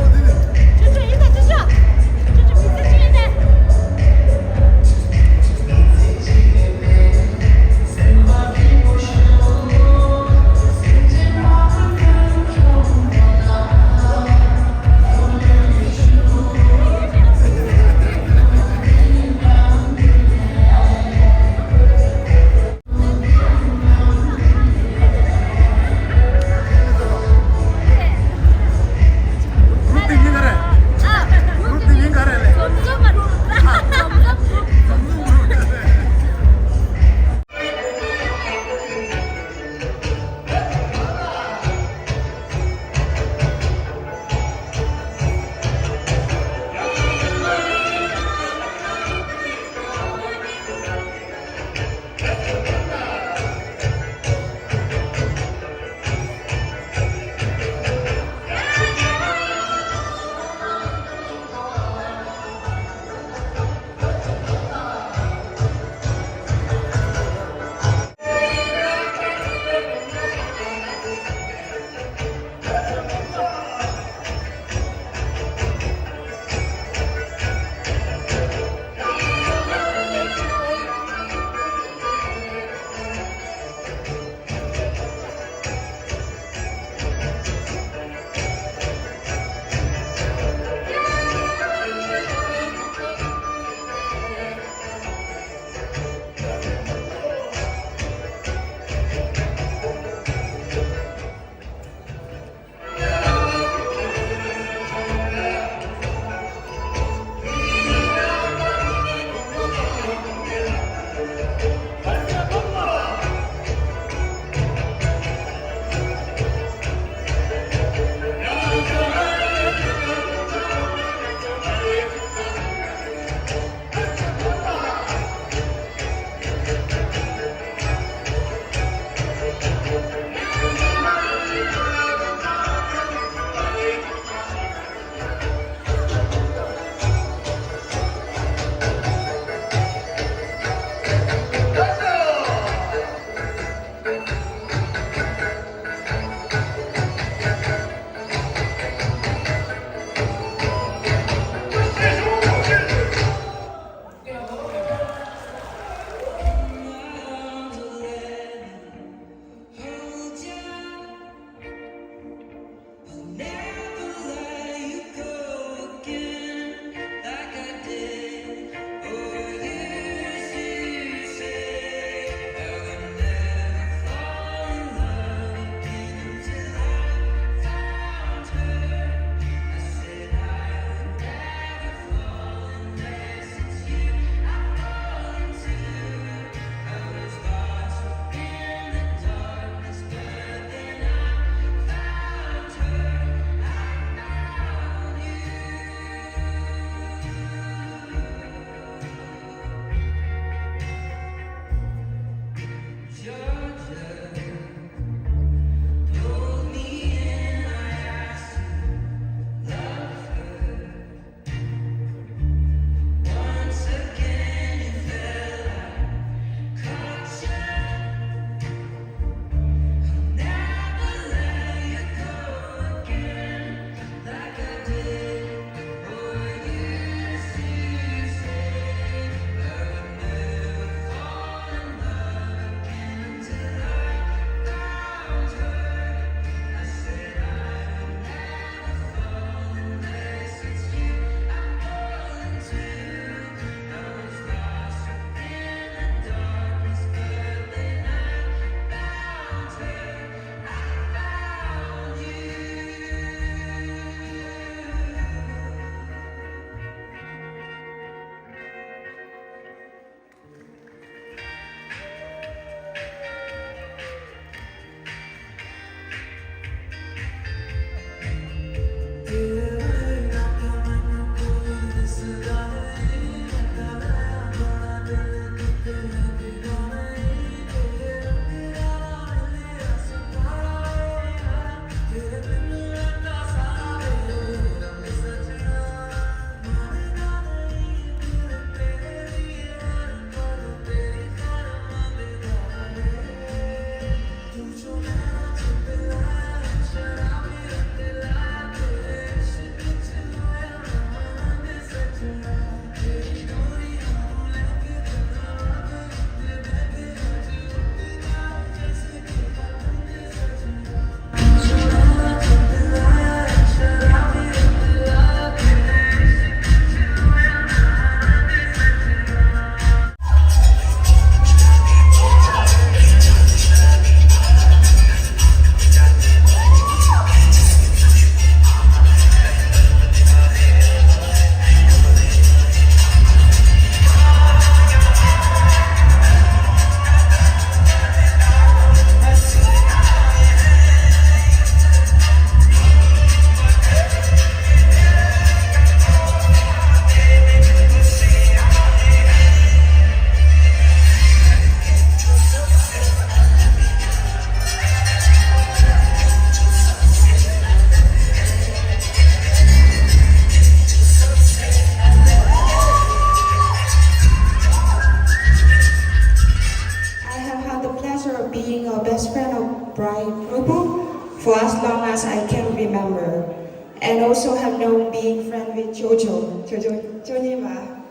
Being friend with Jojo, Jojo, Jonyema.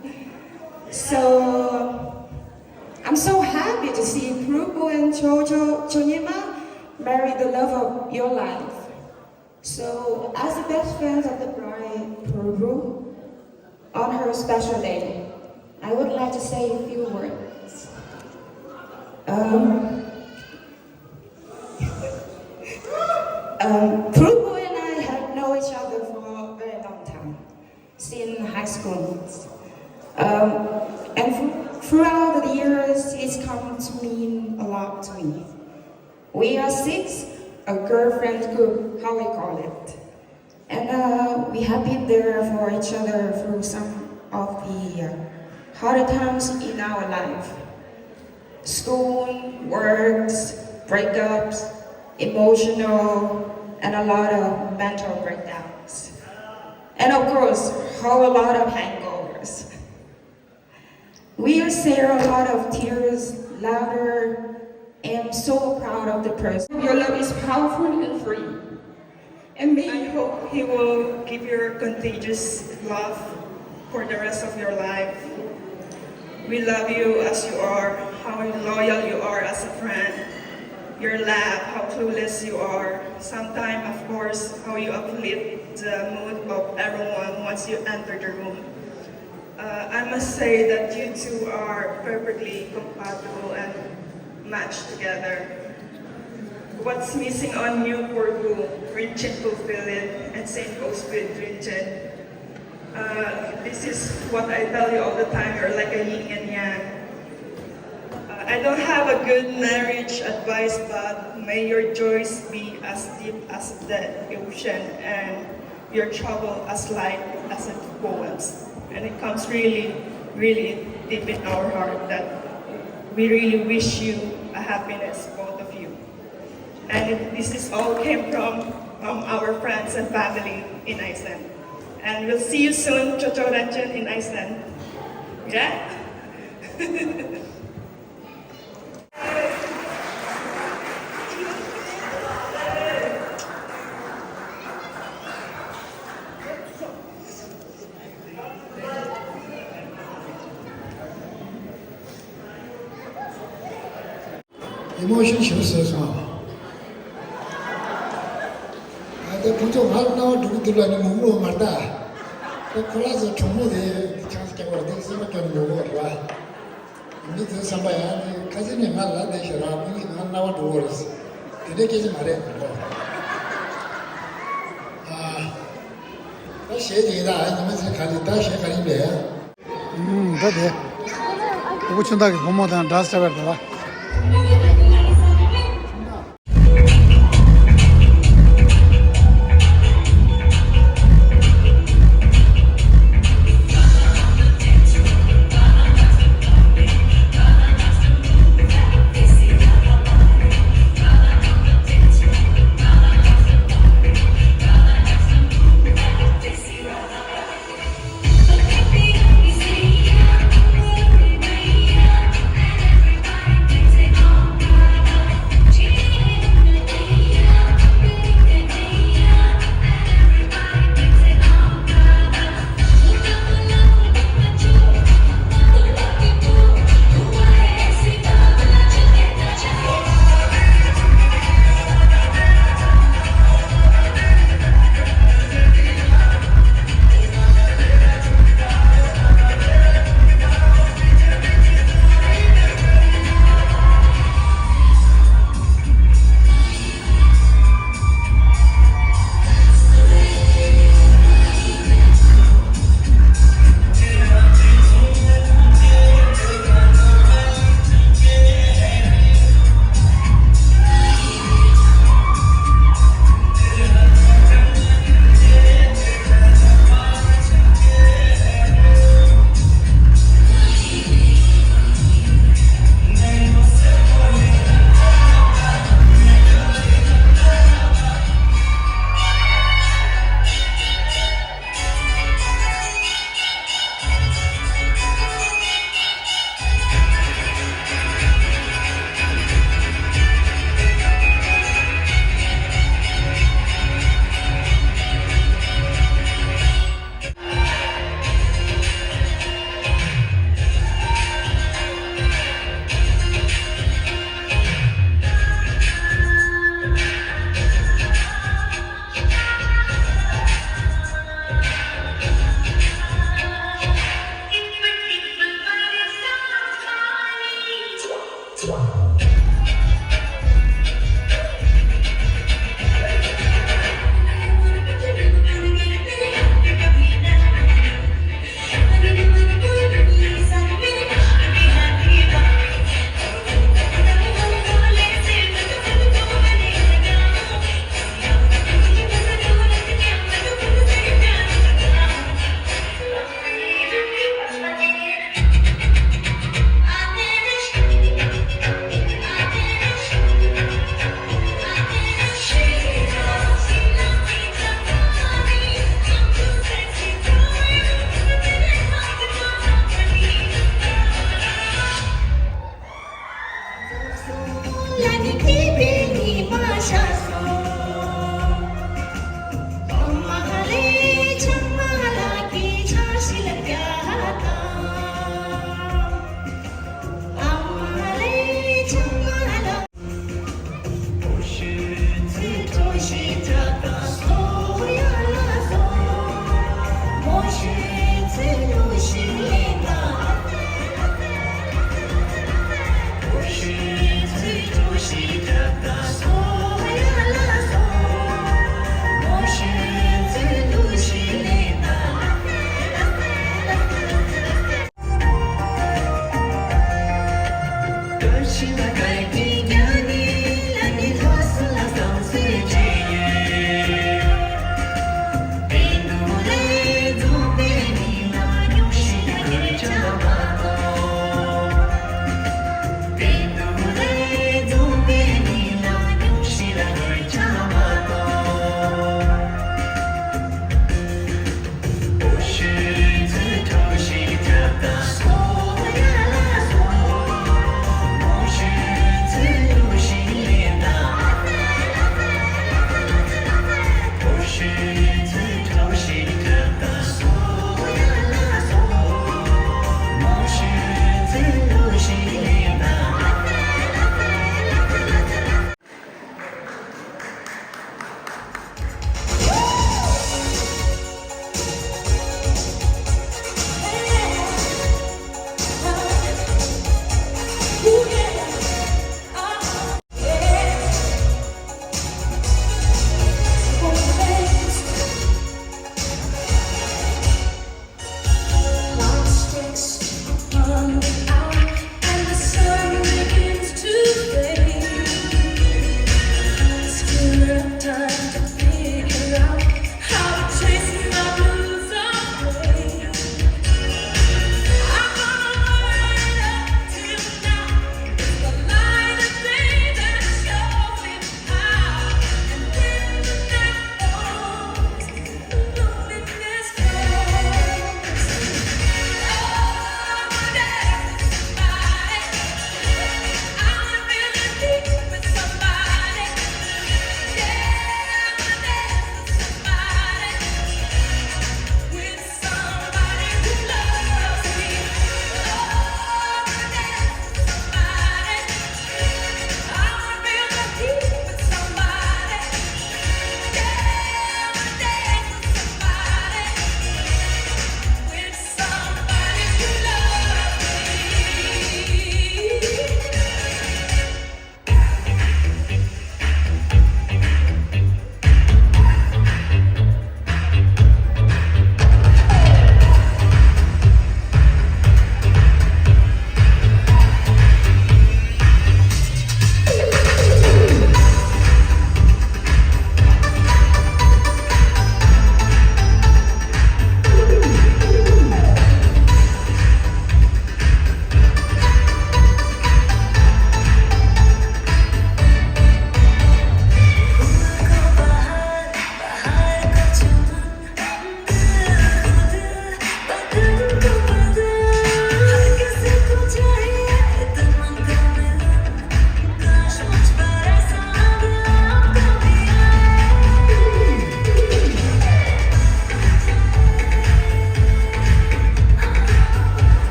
So, I'm so happy to see Prupu and Jojo, Jonyema marry the love of your life. So, as the best friends of the bride, Prupu, on her special day, I would like to say a few words. Um, um, Prupu and I have known each other for a very long time, since high school. Um, and throughout the years, it's come to mean a lot to me. We are six, a girlfriend group, how we call it. And uh, we have been there for each other through some of the uh, harder times in our life. School, works, breakups, emotional, and a lot of mental breakdowns. And of course, whole lot of hangovers. We'll share a lot of tears, laughter, and so proud of the person. Your love is powerful and free. And may I hope he will give you contagious love for the rest of your life. We love you as you are, how loyal you are as a friend, your laugh, how clueless you are. Sometimes, of course, how you uplift the mood of everyone once you enter the room. Uh, I must say that you two are perfectly compatible and matched together. What's missing on you, Prupu? Rinchen fulfill it, and same goes with Rinchen. Uh, this is what I tell you all the time, you're like a yin and yang. Uh, I don't have a good marriage advice, but may your joys be as deep as the ocean and your trouble as light as it goes. And it comes really, really deep in our heart that we really wish you a happiness, both of you. And it, this is all came from, from our friends and family in Iceland. And we'll see you soon, Chocho Ranchen in Iceland. Yeah? ཨི་མོ་ཤོན་ཞེ་པོ་བཟོས་སོང་། ཨ་ད་ཁོང་ཚོ་ང་ལ་རྣ་བ་འགྲོ་གི་འདུག་ལ་ནི་མོག་མོག་མ་རེད་ད། ཁོ་ཁོ་ར་ཚོ་གྲོགས་མོ་དེ་ཆང་ས་རྒྱག་པར་དེ་སེམས་པ་སྐྱོ་ནི་མོག་མོག་རེད་པ། མི་དེ་བསམ་པ་ཡང་ནི་ཁ་སང་ནས་ང་ལ་བསྡད་ཤག་ར་མི་གཉིས་ང་རྣ་བ་འགྲོ་གི་རེད། དེ་འདྲའི་སྐད་ཆ་མ་རེད་གོ། ཨ་ད་གཞས་དེ་ད་ཉི་མ་ཚེ་ག་རེ་ད་གཞས་ག་རེ་ཡིན་པས། ཨུམ། ད་དེ། ཕྲུ་གུ་ཆུང་བདག་གི་བུ་མོ་དང་འདྲ་ས་བར་དུ་ལ།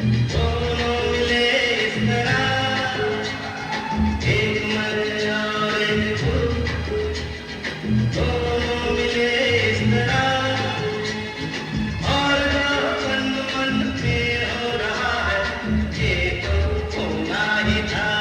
दोनों मिले इस तरह, एक मर और एक भूख। दोनों मिले इस तरह, और जो तन मन में हो रहा है, ये तो होना ही था।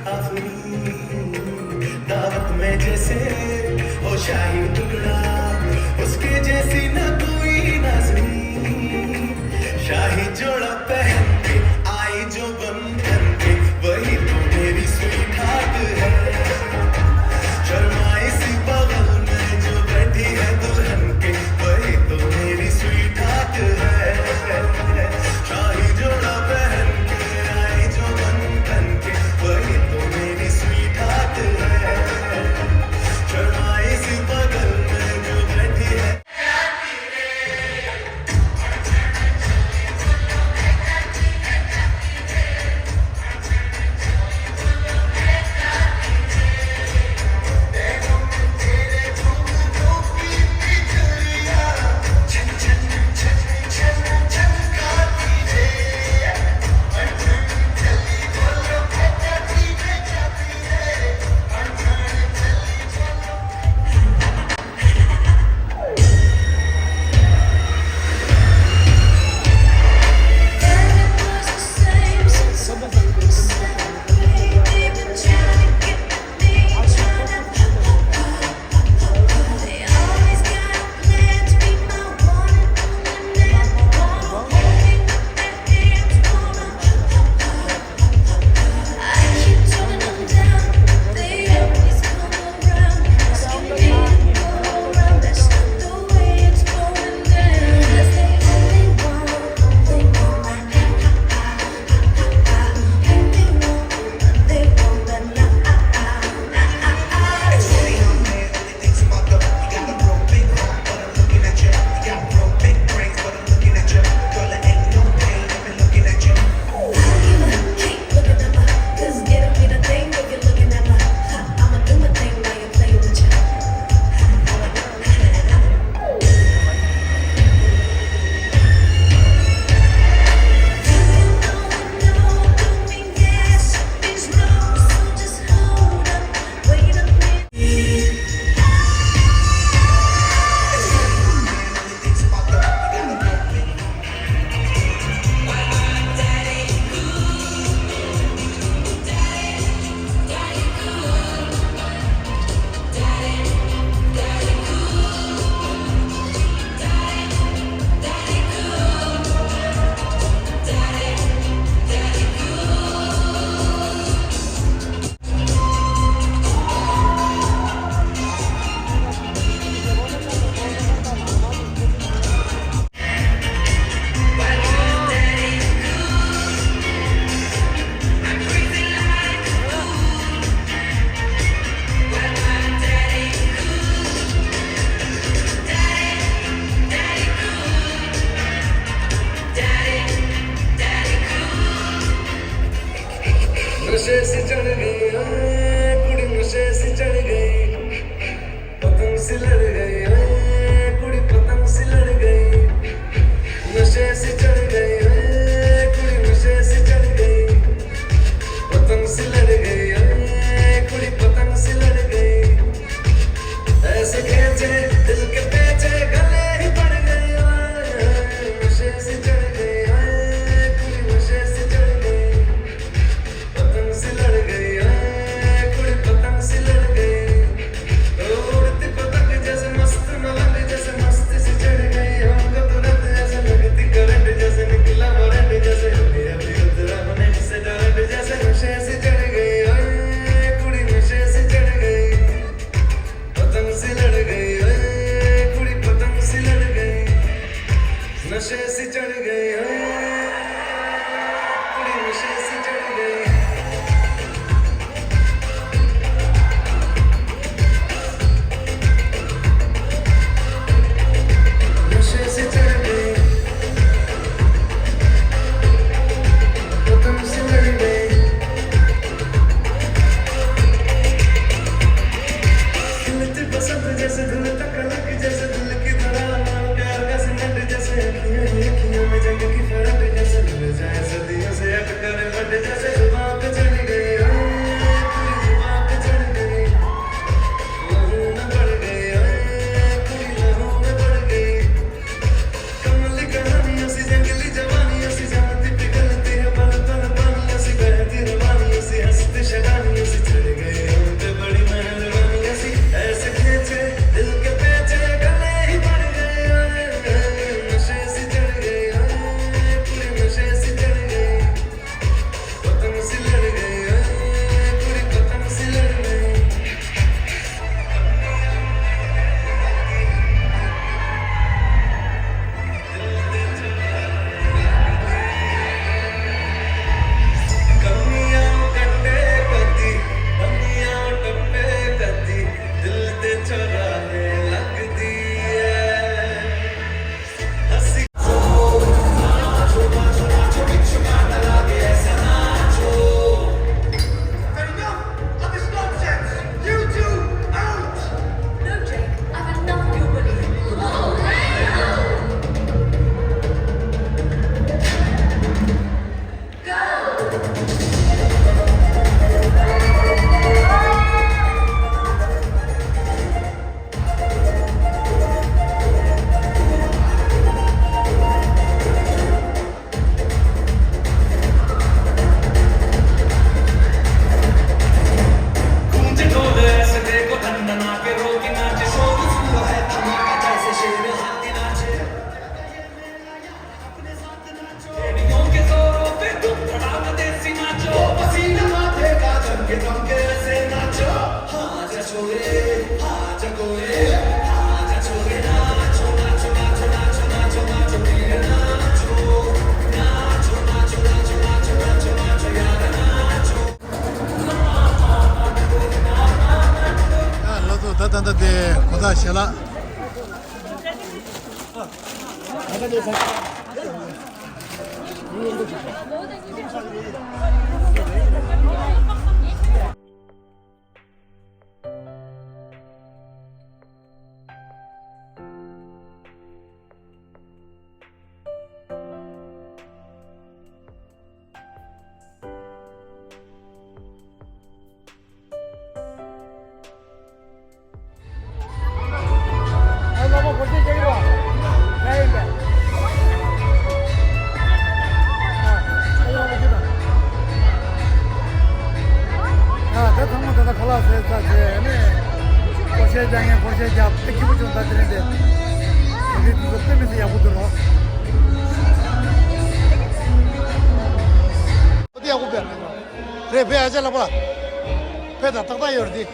आफरीन, दावत में जैसे हो शाही टुकड़ा, उसके जैसी ना कोई नाज़नीन। शाही जोड़ा पहन के आई जो बन ठन के, वही तो मेरी स्वीट हार्ट है। शर्माए सी बगल में जो बैठी है दुल्हन के, वही तो मेरी स्वीट हार्ट है। शाही जोड़ा पहन के आई जो बन ठन के, वही तो मेरी स्वीट हार्ट है। शर्माए सी बगल में जो बैठी है सी लड़ गई ओए, कुड़ी पतंग सी लड़ गई, नशे सी चढ़ गई ओए, कुड़ी नशे सी चढ़ गई, पतंग सी लड़ गई ओए, कुड़ी पतंग सी लड़ गई। ऐसे खेचे दिल के पेचे, गले ही पड़ गई ओए, नशे सी चढ़ गई ओए, कुड़ी नशे सी चढ़ गई। पतंग सी लड़ गई ओए, कुड़ी पतंग सी लड़ गई। ओ उड़ती पतंग जैसे मस्त मलंग, जैसे मस्ती सी चढ़ गई हमको तुरंत, जैसे लगती करंट, जैसे निकला वारंट, जैसे अभी अभी उतरा हूँ नेट से torrent, जैसे नशे सी चढ़ गई ओए, कुड़ी नशे सी चढ़ गई। पतंग सी लड़ गई ओए, कुड़ी पतंग सी लड़ गई। नशे सी चढ़ गई ओए, कुड़ी नशे सी चढ़ गई। नशे सी चढ़ गई, पतंग सी लड़ गई। खिलती बसंत जैसे धुल तक लग, जैसे दिल की धड़ाम, प्यार का सीमेंट जैसे अखियां ही अखियां में जंग की करंट, जैसे मिल जाए सदियों से अटकर बट, जैसे जुबान पे चढ़ गई ओए, तेरी जुबान पे चढ़ गई। लहू में बढ़ गई ओए, तेरी लहू में बढ़ गई। कमली कहानियों सी जंगली जवानियों सी जमती पिघलती है पल पल पानियों सी बहती रवानियों सी हंसती शैतानियों सी चढ़ गई हम पे बड़ी मेहरबानियों सी ऐसे खेचे दिल के पेचे गले ही पड़ गए नशे सी चढ़ गई पूरी नशे सी चढ़ गई पतंग सी लड़ गई कुड़ी पतंग सी लड़ गई। Enough of this nonsense! You two out! No, Jake, I've had enough of your bullying. Go! ལགས་སོ། ད་ད་ད་དེ་གོ་ཐག་ཞལ་ལག་ད་ཚང་མ་ད་ལྟ་ཁ་ལག་ཟས་ཚར་རྗེས་ནས་སྒོར་གཞས་རྒྱག་མཁན་སྒོར་གཞས་རྒྱབ་དེ་སྐྱིད་པོ་བྱུང་། ད་དེ་རིང་དེ་དེ་དུས་ཚོད་དཔེ་མི་སྲིད་ཡག་པོ་འདུག་རོ། དེ་ཡག་པོ་བས། རེད་བས། ཨ་ཅག་ལགས་པ། བས་ད་ཏག་ཏག་ཡོད་རེད་དེ།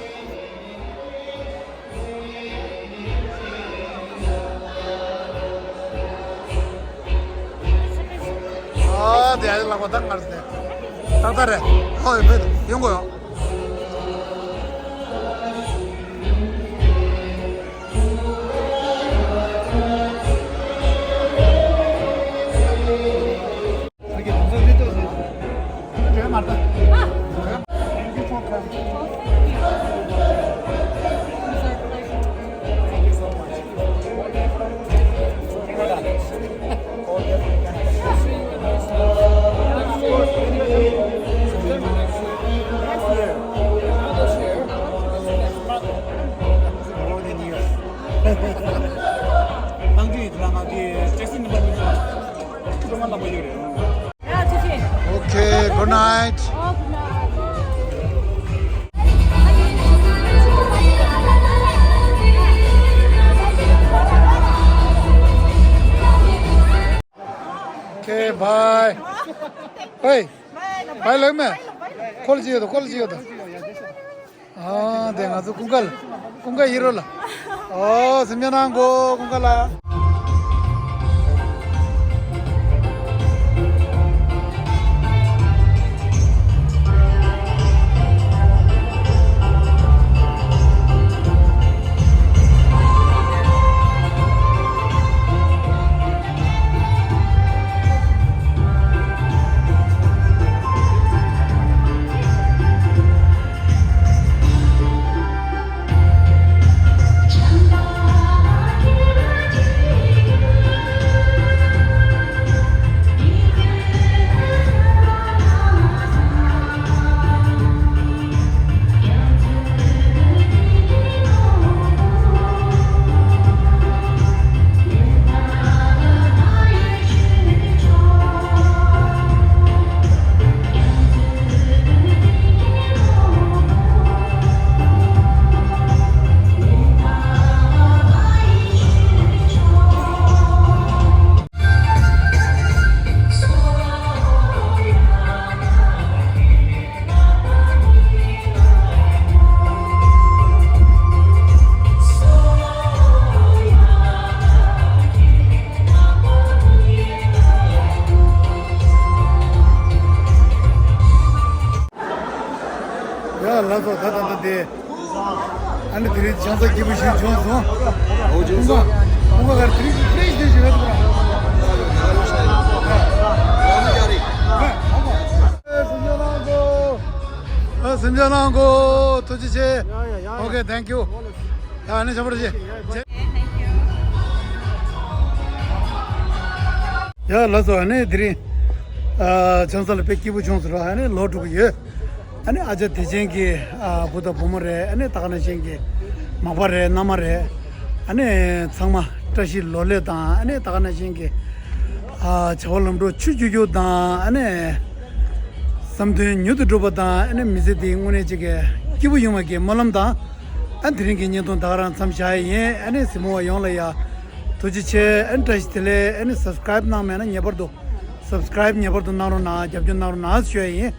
ཨ་དེ་ཨ་ཅག་ལགས་པ་ད་ངར་ཟེ། ཏག་ཏག་རེད། ཧོ་ཡོད་བས། ཡོང་གོ་ཡོང་། ཨེ། བའི་ལགས་མེ། ཁོལ་ཅི་ཡོད་དོ། ཁོལ་ཅི་ཡོད་དོ། ཨ་དེ་ང་ཚོ་ཀུན་དགའ་ལ། ཀུན་དགའ་ཧི་རོ་ལ། ཨོ་སེམས་ཅན་ནང་གོ་ཀུན་དགའ་ལ། ཡ་ལགས་སོ། ད་ད་ད་དེ། ཨ་ནི་དེ་རིང་ཆང་ས་སྐྱིད་པོ་ཞིག་བྱུང་སོང་། འོ་བྱུང་སོང་། ཁོང་ག་གར་དེ་རིང་ཕྲེཤ་དེ་ཞིག་ཡོད་པ། ཨ་སེམས་ཅན་ལང་གོ། ཨ་སེམས་ཅན་ལང་གོ། ཐུགས་རྗེ་ཆེ། ཡ་ཡ་ཡ། Okay, thank you. ཡ་ཨ་ནི་ཆ་པར་ཆེ། ཡ་ལགས་སོ། ཨ་ནི་དེ་རིང་ཨ་ཆང་ས་ལ་དཔེ་སྐྱིད་པོ་བྱུང་སོང་ར། ཨ་ནི་ལོ་དྲུག་ཡོད། ཨ་ནི་ཨ་ཅག་བདེ་ཆེན་གྱི་ཨ་བུ་དང་བུ་མོ་རེད། ཨ་ནི་ད་ག་ནང་བཞིན་གྱི་མ་པ་རེད། མནའ་མ་རེད། ཨ་ནི་ཚང་མ་བཀྲ་ཤིས་ལོ་ལེགས་དང་། ཨ་ནི་ད་ག་ནང་བཞིན་གྱི་ཨ་བྱ་བ་ལམ་འགྲོ་ཆུ་རྒྱུག་རྒྱུག་དང་། ཨ་ནི་བསམ་དོན་མྱུར་དུ་འགྲུབ་པ་དང་། ཨ་ནི་མི་ཚེ་འདི་དངོས་གནས་ཅིག་གི་སྐྱིད་པོ་ཡོང་བ་གི་སྨོན་ལམ་དང་། ཨ་དེ་རིང་གི་བརྙན་ཐུང་ད་ག་རང་མཚམས་བཞག་ཡིན། ཨ་ནི་གཟིགས་མོ་བ་ཡོངས་ལ་ཡ་ཐུགས་རྗེ་ཆེ། ཨ་ནི་བཀྲ་ཤིས་བདེ་ལེགས། ཨ་ནི་སབ་སི་ཀ་རའིབ་གནང་མེད་ན་ངེས་པར་དུ་སབ་སི་ཀ་རའིབ་ངེས་པར་དུ་གནང་རོགས་གནང་། རྒྱབ་སྐྱོར་གནང་རོགས་གནང་ཞུ་ཡ་ཡིན།